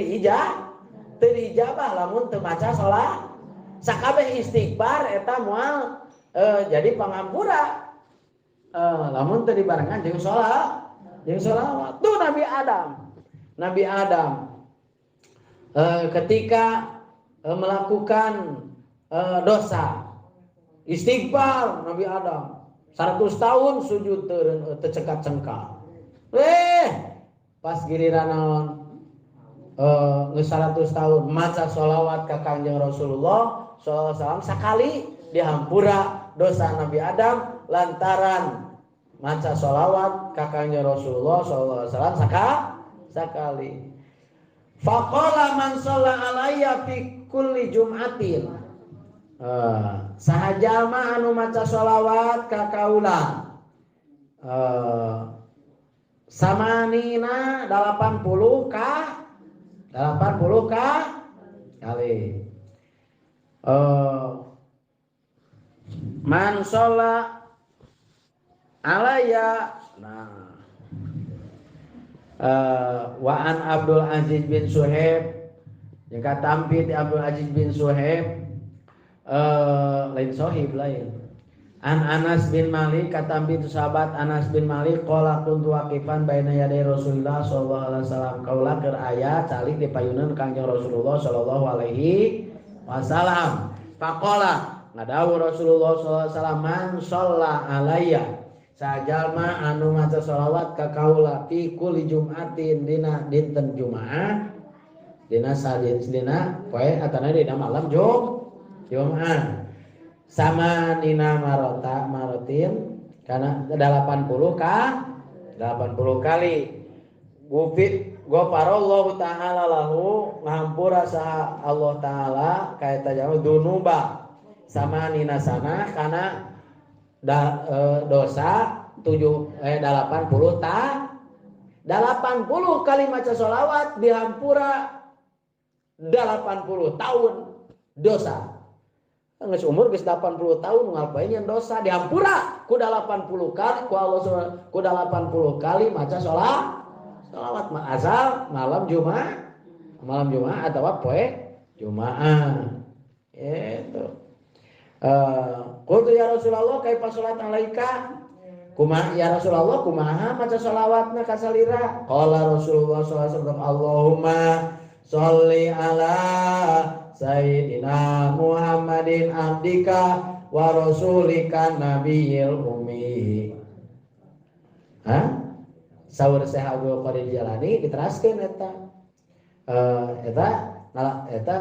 teu diijabah lamun teu maca sholawat. Sakabeh istighfar eta moal jadi pangampura lamun teu dibarengan jeung sholawat. Tuh Nabi Adam ketika melakukan dosa istighfar Nabi Adam 100 tahun sujud tercekat cengkal. Pas giliran naon geus 100 tahun maca sholawat ka Kangjeng Rasulullah sallallahu alaihi wasallam sakali dihampura dosa Nabi Adam lantaran maca sholawat ka Kangjeng Rasulullah sallallahu alaihi wasallam sakali. Faqala man shalla alayya fi kulli jum'atin. Saha jalma anu maca sholawat ka kaula samanina 80 kali. Man sholla alayya nah wa an Abdul Aziz bin Suhaib yang katampi di Abdul Aziz bin Suhaib lain sohib lain. An Anas bin Malik katampi itu sahabat Anas bin Malik qala kuntu waqifan baina yaday Rasulullah sallallahu alaihi wasallam kaula keur aya calik di payunan Kangjeng Rasulullah sallallahu alaihi wasallam. Faqala ngadawuh Rasulullah sallallahu alaihi wasallam man shalla alayya sajalma anu maca sholawat ka kaula fi kulli jum'atin dina dinten Jumaah dina sadin dina poe atana dina malam Jumaah sama nina marota marotin karena 80 kali ghafarallahu ta'ala lahu ngahampura saha Allah ta'ala kaeta jalma dunuba sama nina sana karena dosa 80 kali maca sholawat dihampura 80 tahun dosa. Geus umur geus 80 tahun ngapain yang dosa dihampura ku 80 kali ku Allah ku 80 kali maca sholawat asal malam Jumat atau poe Jumaah itu. Qultu ya Rasulullah kaifa sholat alaika kumaha ya Rasulullah kumaha maca sholawatna ka salira. Qala Rasulullah sallallahu alaihi wasallam Allahumma sholli ala Sayyidina Muhammadin abdika wa rasulika nabiyil ummi. Hah? Saur Syekh Abdul Qadir Jailani diteraskeun eta. Eta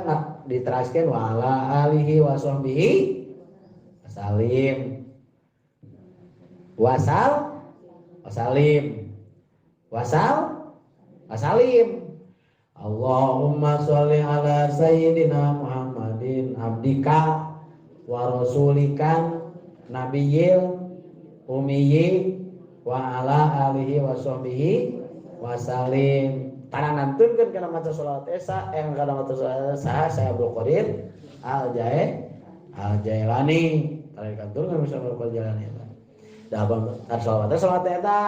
diteraskeun wa ala alihi wa sahbihi wasalim. Wasal wasalim. Wasal wasalim. Allahumma sholli ala sayyidina Muhammadin abdika wa rasulikan nabiyil ummiyi wa ala alihi wa sahbihi wasalim. Tara nantunkeun kana maca sholawat esa yang kana maca sholawat saha saya Abdul Qadir Al Jailani. Tara kanturkeun bisa Abdul Qadir Jailani eta. Da sholawat eta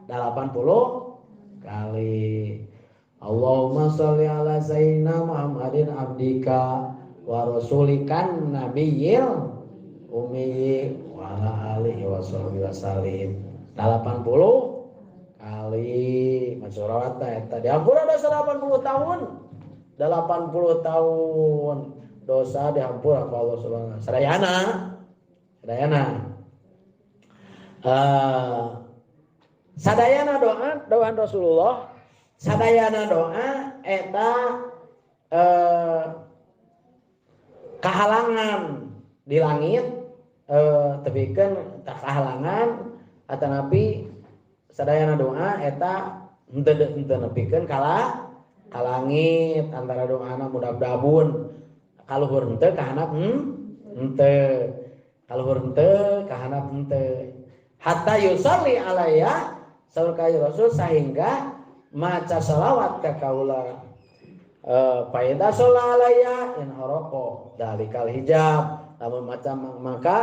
80 kali. Allahumma sholli ala sayyidina Muhammadin abdika wa rasulikan nabiyil ummi wa ala alihi wa sahbihi wasallim. 80 kali maca sholawat eta dihampura dosa 80 tahun. 80 tahun dosa dihampura ku Allah Subhanahu wa taala. Sadayana. Sadayana doa Rasulullah, sadayana doa eta kahalangan di langit tepikeun kahalangan atanapi sadayana doa eta henteu nepikeun ka langit antara doana mudab-dabun kaluhur henteu ka handap henteu kaluhur henteu ka handap henteu hatta yusalli alaiya saur ka Rasul sehingga maca sholawat ka kaula faida sholla alaiya in haraqo dalikal hijab. Lamun maca maka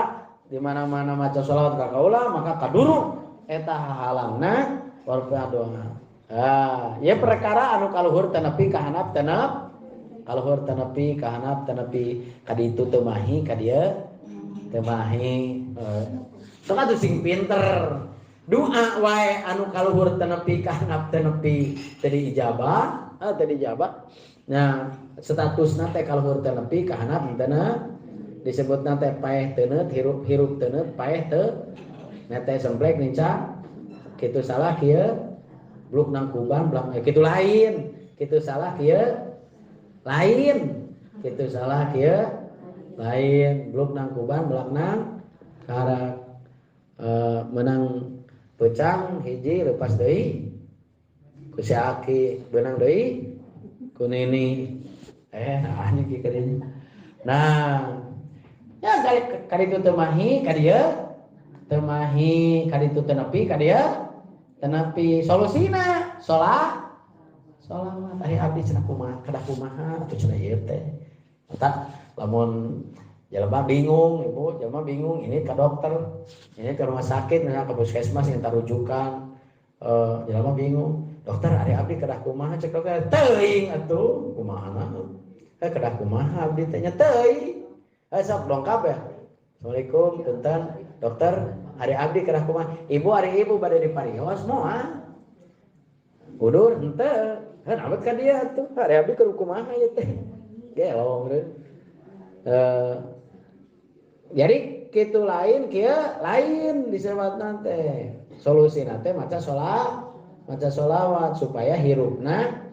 di mana-mana maca sholawat ka kaula maka kaduru eta hahalangna warfa doa. Ah, ya perkara anu kaluhur teu nepi ka handap tenep, kaluhur teu nepi ka handap teu nepi, ka ditu teu mahi ka dieu teu mahi. Sok atuh sing pinter. Doa wae anu kaluhur teu nepi ka handap teu nepi teu diijabah, teu diijabah. Nah, statusna teh kaluhur teu nepi ka handap teu disebutna teh paeh teuneut, hirup teuneut, paeh teu nete semplek nincak kitu salah kieu bluk nang kuban blak kitu lain kitu salah kieu lain kitu salah kieu lain bluk nang kuban blak nang karak menang pecang hiji lepas deui ku si aki beunang deui ku nini nah nya kieu nah ya kali itu teu mahi ka dieu teu mahi ka ditu teu nepi ka dieu teu nepi solusina sholawat ari abdi cenah kumaha kedah kumaha atuh cenah ieu teh eta lamun jelema bingung ibu jelema bingung ini ke dokter ini ke rumah sakit misalnya ke puskesmas minta rujukan jelema bingung dokter ari abdi kedah kumaha cek dokter teuing atuh kumahana kedah kumaha abdi teh nya teuing sok dongkap ya. Assalamualaikum punten dokter ari abdi kedah kumaha ibu ari ibu bade diparios moal udur henteu heuh abet ka dieu atuh ari abdi keur kumaha ieu teh gelong jadi kitu lain kieu lain disebutna teh solusina teh maca sholawat supaya hirupna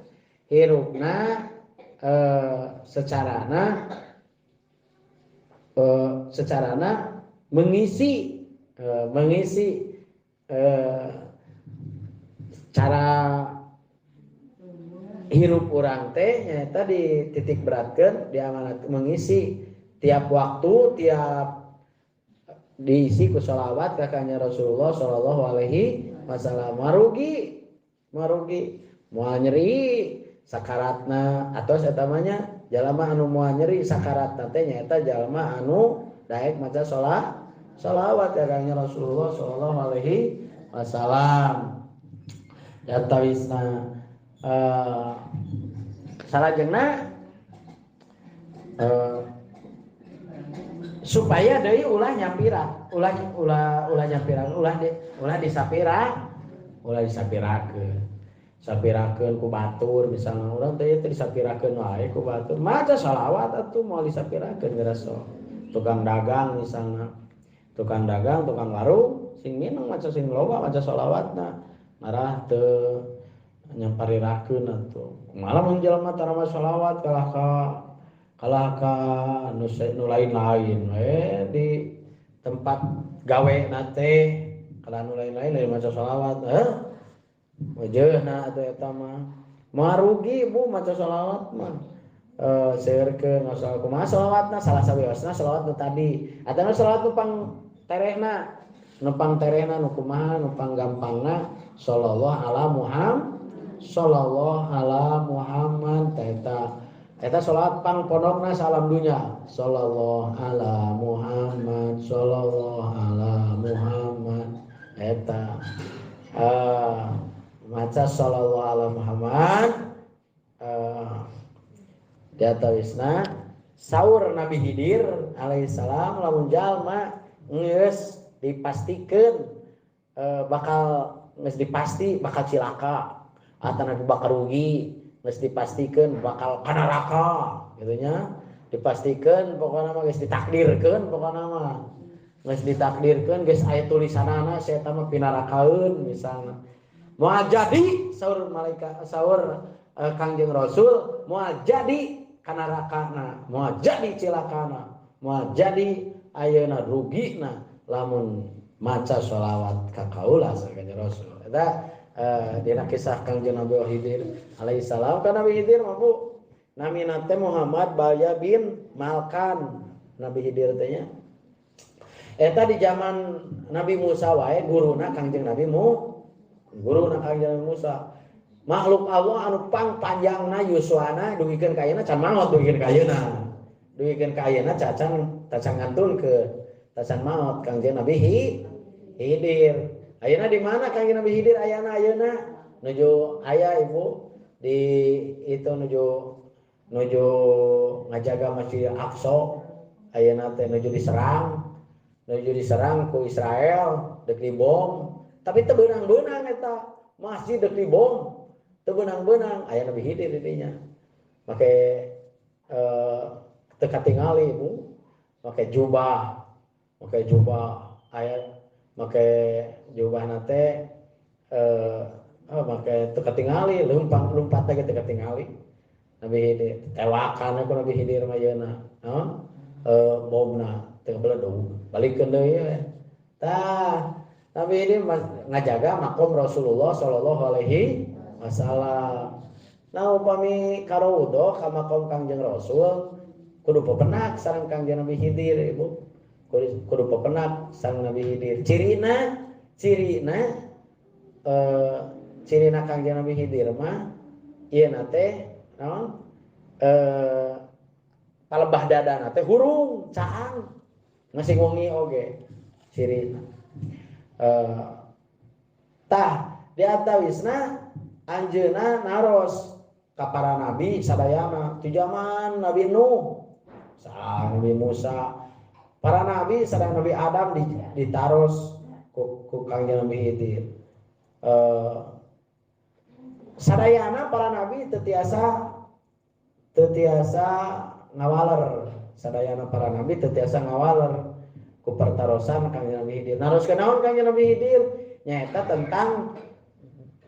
secarana mengisi cara hirup urang teh nyaeta dititik beratkeun diamanat mengisi tiap waktu tiap diisi ku sholawat ka kanjeng Rasulullah sallallahu alaihi wasallam marugi moal nyeri sakaratna atau eta mah nya jalma anu moal nyeri sakaratna teh nyaeta jalma anu daek maca sholawat ka kanjeng Rasulullah sallallahu alaihi wasallam. Datawisna salajengna supaya deui ulah nyapira, ulah nyapira, ulah disapira, ulah disapirakeun. Sapirakeun ku batur misalna urang teh teu disapirakeun wae ku batur. Maca sholawat atuh moal disapirakeun geura sok. Tukang dagang misalna, tukang dagang, tukang warung sing mineng maca sing loba maca sholawatna. Marah teu nyamparirakeun atuh. Kumaha mun jelema tara maca sholawat kalah ka nu lain-lain we di tempat gawe na teh kalah nu lain-lain dari maca sholawat wajeuhna atuh eta mah marugi bu maca sholawat mah seueurkeun masalah kumaha sholawatna salah sawiosna sholawat nu tadi atawa sholawat nu pang terehna Nu pangterena nu kumaha nu panggampangna sallallahu ala Muhammad sallallahu ala Muhammad eta eta salat pang pondokna salam dunya sallallahu ala Muhammad sallallahu ala Muhammad eta maca sallallahu ala Muhammad di atawisna saur Nabi Khidir alaihissalam lamun jalma geus dipastikeun bakal geus dipasti bakal cilaka atau nabi bakal rugi geus dipastikeun bakal ka neraka kitu nya dipastikeun pokona mah geus ditakdirkeun pokona mah geus ditakdirkeun geus aya tulisanana saya mah pinarakaeun misalna moal jadi saur malaikat saur Kangjeng Rasul moal jadi ka nerakana moal jadi cilakana moal jadi ayeuna rugina lamun maca sholawat ka kaula Kangjeng Rasul eta dina kisah Kangjeng Nabi Khidir alaihi salam ka Nabi Khidir mah Bu namina teh Muhammad Balya bin Malkan Nabi Khidir teh nya eta di zaman Nabi Musa wae guruna Kangjeng Nabi guruna Kangjeng Nabi Musa makhluk Allah anu pang panjangna yuswana dugikeun ka ayeuna can maot dugikeun ka ayeuna dugikeun ka ayeuna cacan tacan ngantunkeun tacan maot Kangjeng Nabi Khidir. Ayeuna di mana Kangjeng Nabi Khidir ayana ayeuna nuju aya Ibu di itu nuju nuju ngajaga Masjid Aqsa ayeuna teh nuju diserang ku Israel deuk dibom tapi teu beunang-beunang eta masjid deuk dibom teu beunang-beunang aya Nabi Khidir di dinya make teu katingali Ibu make jubah aya make jubahna teh make teu katingali lompat teh teu katingali Nabi Khidir tewakan ku Nabi Khidir mah yeuna bomna teu beledug balikeun deui we tah Nabi Khidir ngajaga makom Rasulullah sallallahu alaihi wasallam. Nah upami karawudo ka makom Kangjeng Rasul kudu pepenak sareng Kangjeng Nabi Khidir Ibu kudu pepenak sareng Nabi Khidir cirina cirina Kangjeng Nabi Khidir mah ieu na teh naon palebah dadana teh hurung caang ngasih wengi oge cirina tah di atawisna anjeunna naros ka para nabi sadayana ti zaman Nabi Nuh sareng Nabi Musa para nabi sareng Nabi Adam ditaros ku Kangjeng Nabi Khidir sadayana para nabi teu tiasa ngawaler sadayana para nabi teu tiasa ngawaler ku pertarosan Kangjeng Nabi Khidir naroskeun naon Kangjeng Nabi Khidir nyaeta tentang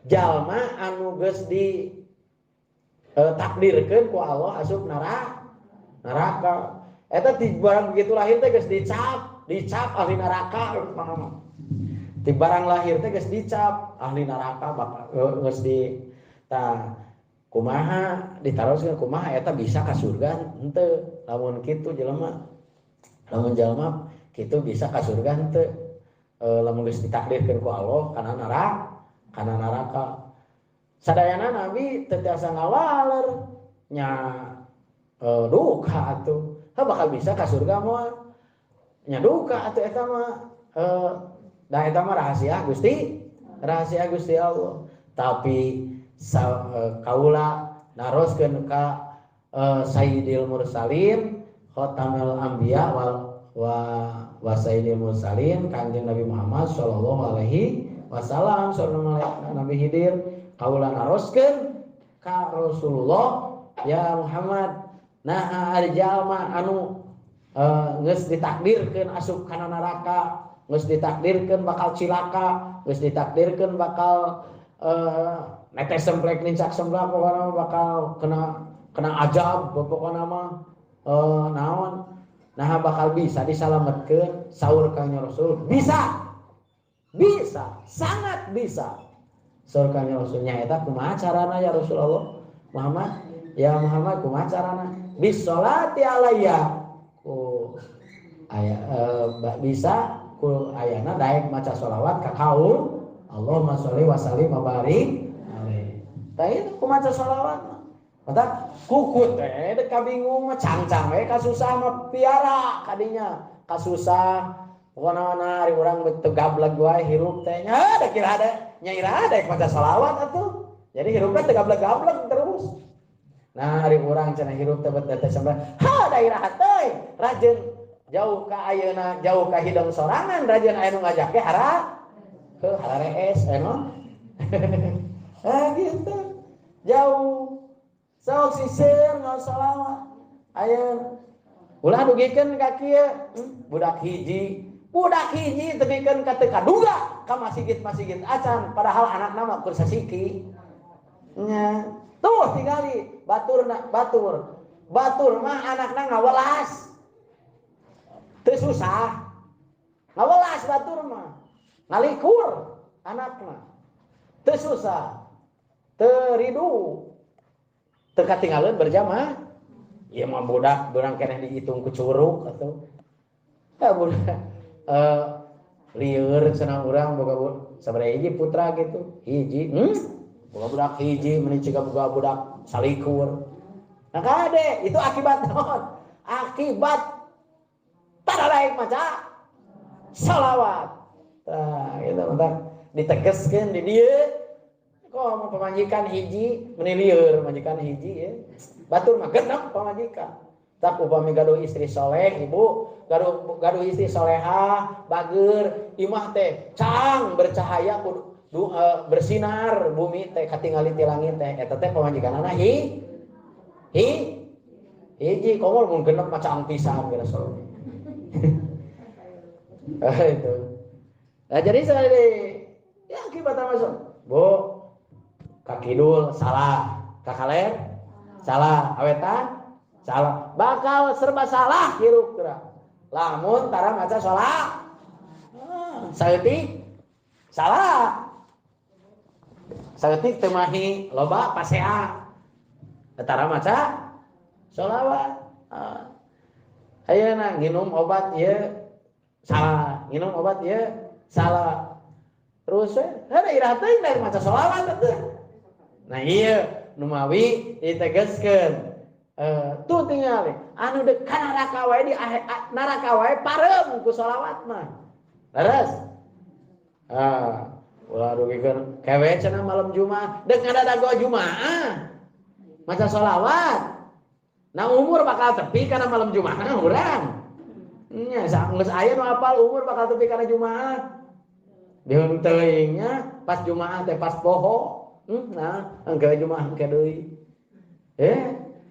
jalma anu geus di takdirkeun ku Allah asup neraka eta di barang begitu lahir teh geus dicap ahli neraka di barang lahir teh geus dicap ahli neraka bakal geus di tah kumaha ditaroskeun kumaha eta bisa ka surga henteu lamun kitu jelema lamun jalma kitu bisa ka surga henteu lamun geus ditakdirkeun ku Allah kana neraka sadayana nabi teu tiasa ngawaler nya duka atuh bakal bisa ka surga moal nya duka atuh eta mah da eta mah rahasia Gusti Allah tapi kaula naroskeun ka Sayyidil Mursalin Khatamul Anbiya wa Sayyidil Mursalin Kangjeng Nabi Muhammad sallallahu alaihi wasallam sallallahu Nabi Khidir kaula naroskeun ka Rasulullah ya Muhammad nah ari jalma anu geus ditakdirkeun asup kana neraka geus ditakdirkeun bakal cilaka geus ditakdirkeun bakal netes semplek nincak semplak pokona bakal kena azab pokona mah naon nah bakal bisa disalametkeun saur Kangjeng Rasul bisa sangat bisa saur Kangjeng Rasul nyaeta kumaha carana ya Rasulullah Muhammad ya Muhammad kumaha carana bisolati alayya ku aya bisa ku ayana daek maca sholawat ka kaum Allahumma sholli wa sallim wa barik alaihi. Tah itu ku maca sholawat mah. Mata kukut teh dek kabingung mah cangcang we kasusah mah piara kadinya. Kasusah pokona mana ari urang teu gableg wae hirup teh nya da kira ada nya ira daek maca sholawat atuh. Jadi hirupna teu gableg-gableg terus. Nah ari urang cenah hirup teh bet teh sampai ha da iraha teuing rajeun jauh ka ayeuna jauh ka hidung sorangan rajeun aya nu ngajak ge hara heuh hararees aya nu. Ah gitu. Jauh sok sisir ngaos sholawat. Ayeuna ulah dugikeun ka kieu budak hiji. Budak hiji tepikeun ka teu kaduga ka masigit-masigit acan padahal anakna mah keur sasiki. Nya. Tuh tingali baturna batur. Batur mah anakna ngawelas. Teu susah. Ngawelas batur mah. Ngalikur anakna. Teu susah. Teu ridu. Teu katinggaleun berjamaah. Ieu mah budak beurang keneh dihitung ku curug atuh. Ya budak lieur cenah urang boga sabaraha hiji putra gitu. Hiji, boga budak hiji meni ciga boga budak salikur. Nah kade itu akibat naon? Akibat tara daek maca sholawat. Tah gitu bentar ditegeskeun di dieu. Kok mau pamajikan hiji meni lieur majikan hiji ya. Batur mah genep pamajikan. Tak upami gaduh istri soleh ibu, gaduh istri solehah, bager, imah teh cang bercahaya kudu bersinar bumi teh katingali ti langit teh eta teh pamajikanana hi hiji komo mun genep mah cang pisan geus soleh. Itu. Nah jadi saya ya akibat masuk. Bu, ka kidul salah, ka kaler salah, awetan salah, bakal serba salah hirup geura. Lamun tara maca salat. Saeutik salah. Saeutik teu mahi loba pasea. Tara maca sholawat. Ayeuna nginum obat ieu salah, nginum obat ieu salah. Terus we, heuh iraha teuing dari maca sholawat atuh. Nah ieu nu mawi ditegeskeun. Tuh tingali anu deuk ka neraka wae di neraka wae pareum ku sholawat mah. Leres. Ah, ulah dugikeun kewe cenah malam Jumat deuk ngadadago Jumaah. Maca sholawat. Nah umur bakal tepi kana malam Jumaah urang. Nya geus aya nu apal umur bakal tepi kana Jumaah. Dieun teuing nya pas Jumaah teh pas poho. Nah, engke Jumaah engke deui.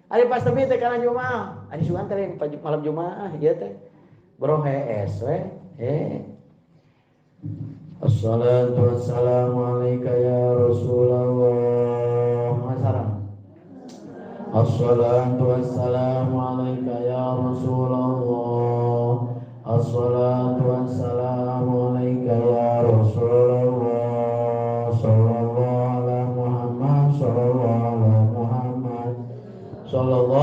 Ari pas tepi teh kana Jumaah. Ari sugan teh malam Jumaah ieu teh. Bro hees we. Assalatu wassalamu alayka ya Rasulullah. Masalah. Assalatu wassalamu alayka ya Rasulullah. Assalatu wassalamu alayka ya Rasulullah. Sallallahu ala Muhammad, sallallahu ala Muhammad, sallallahu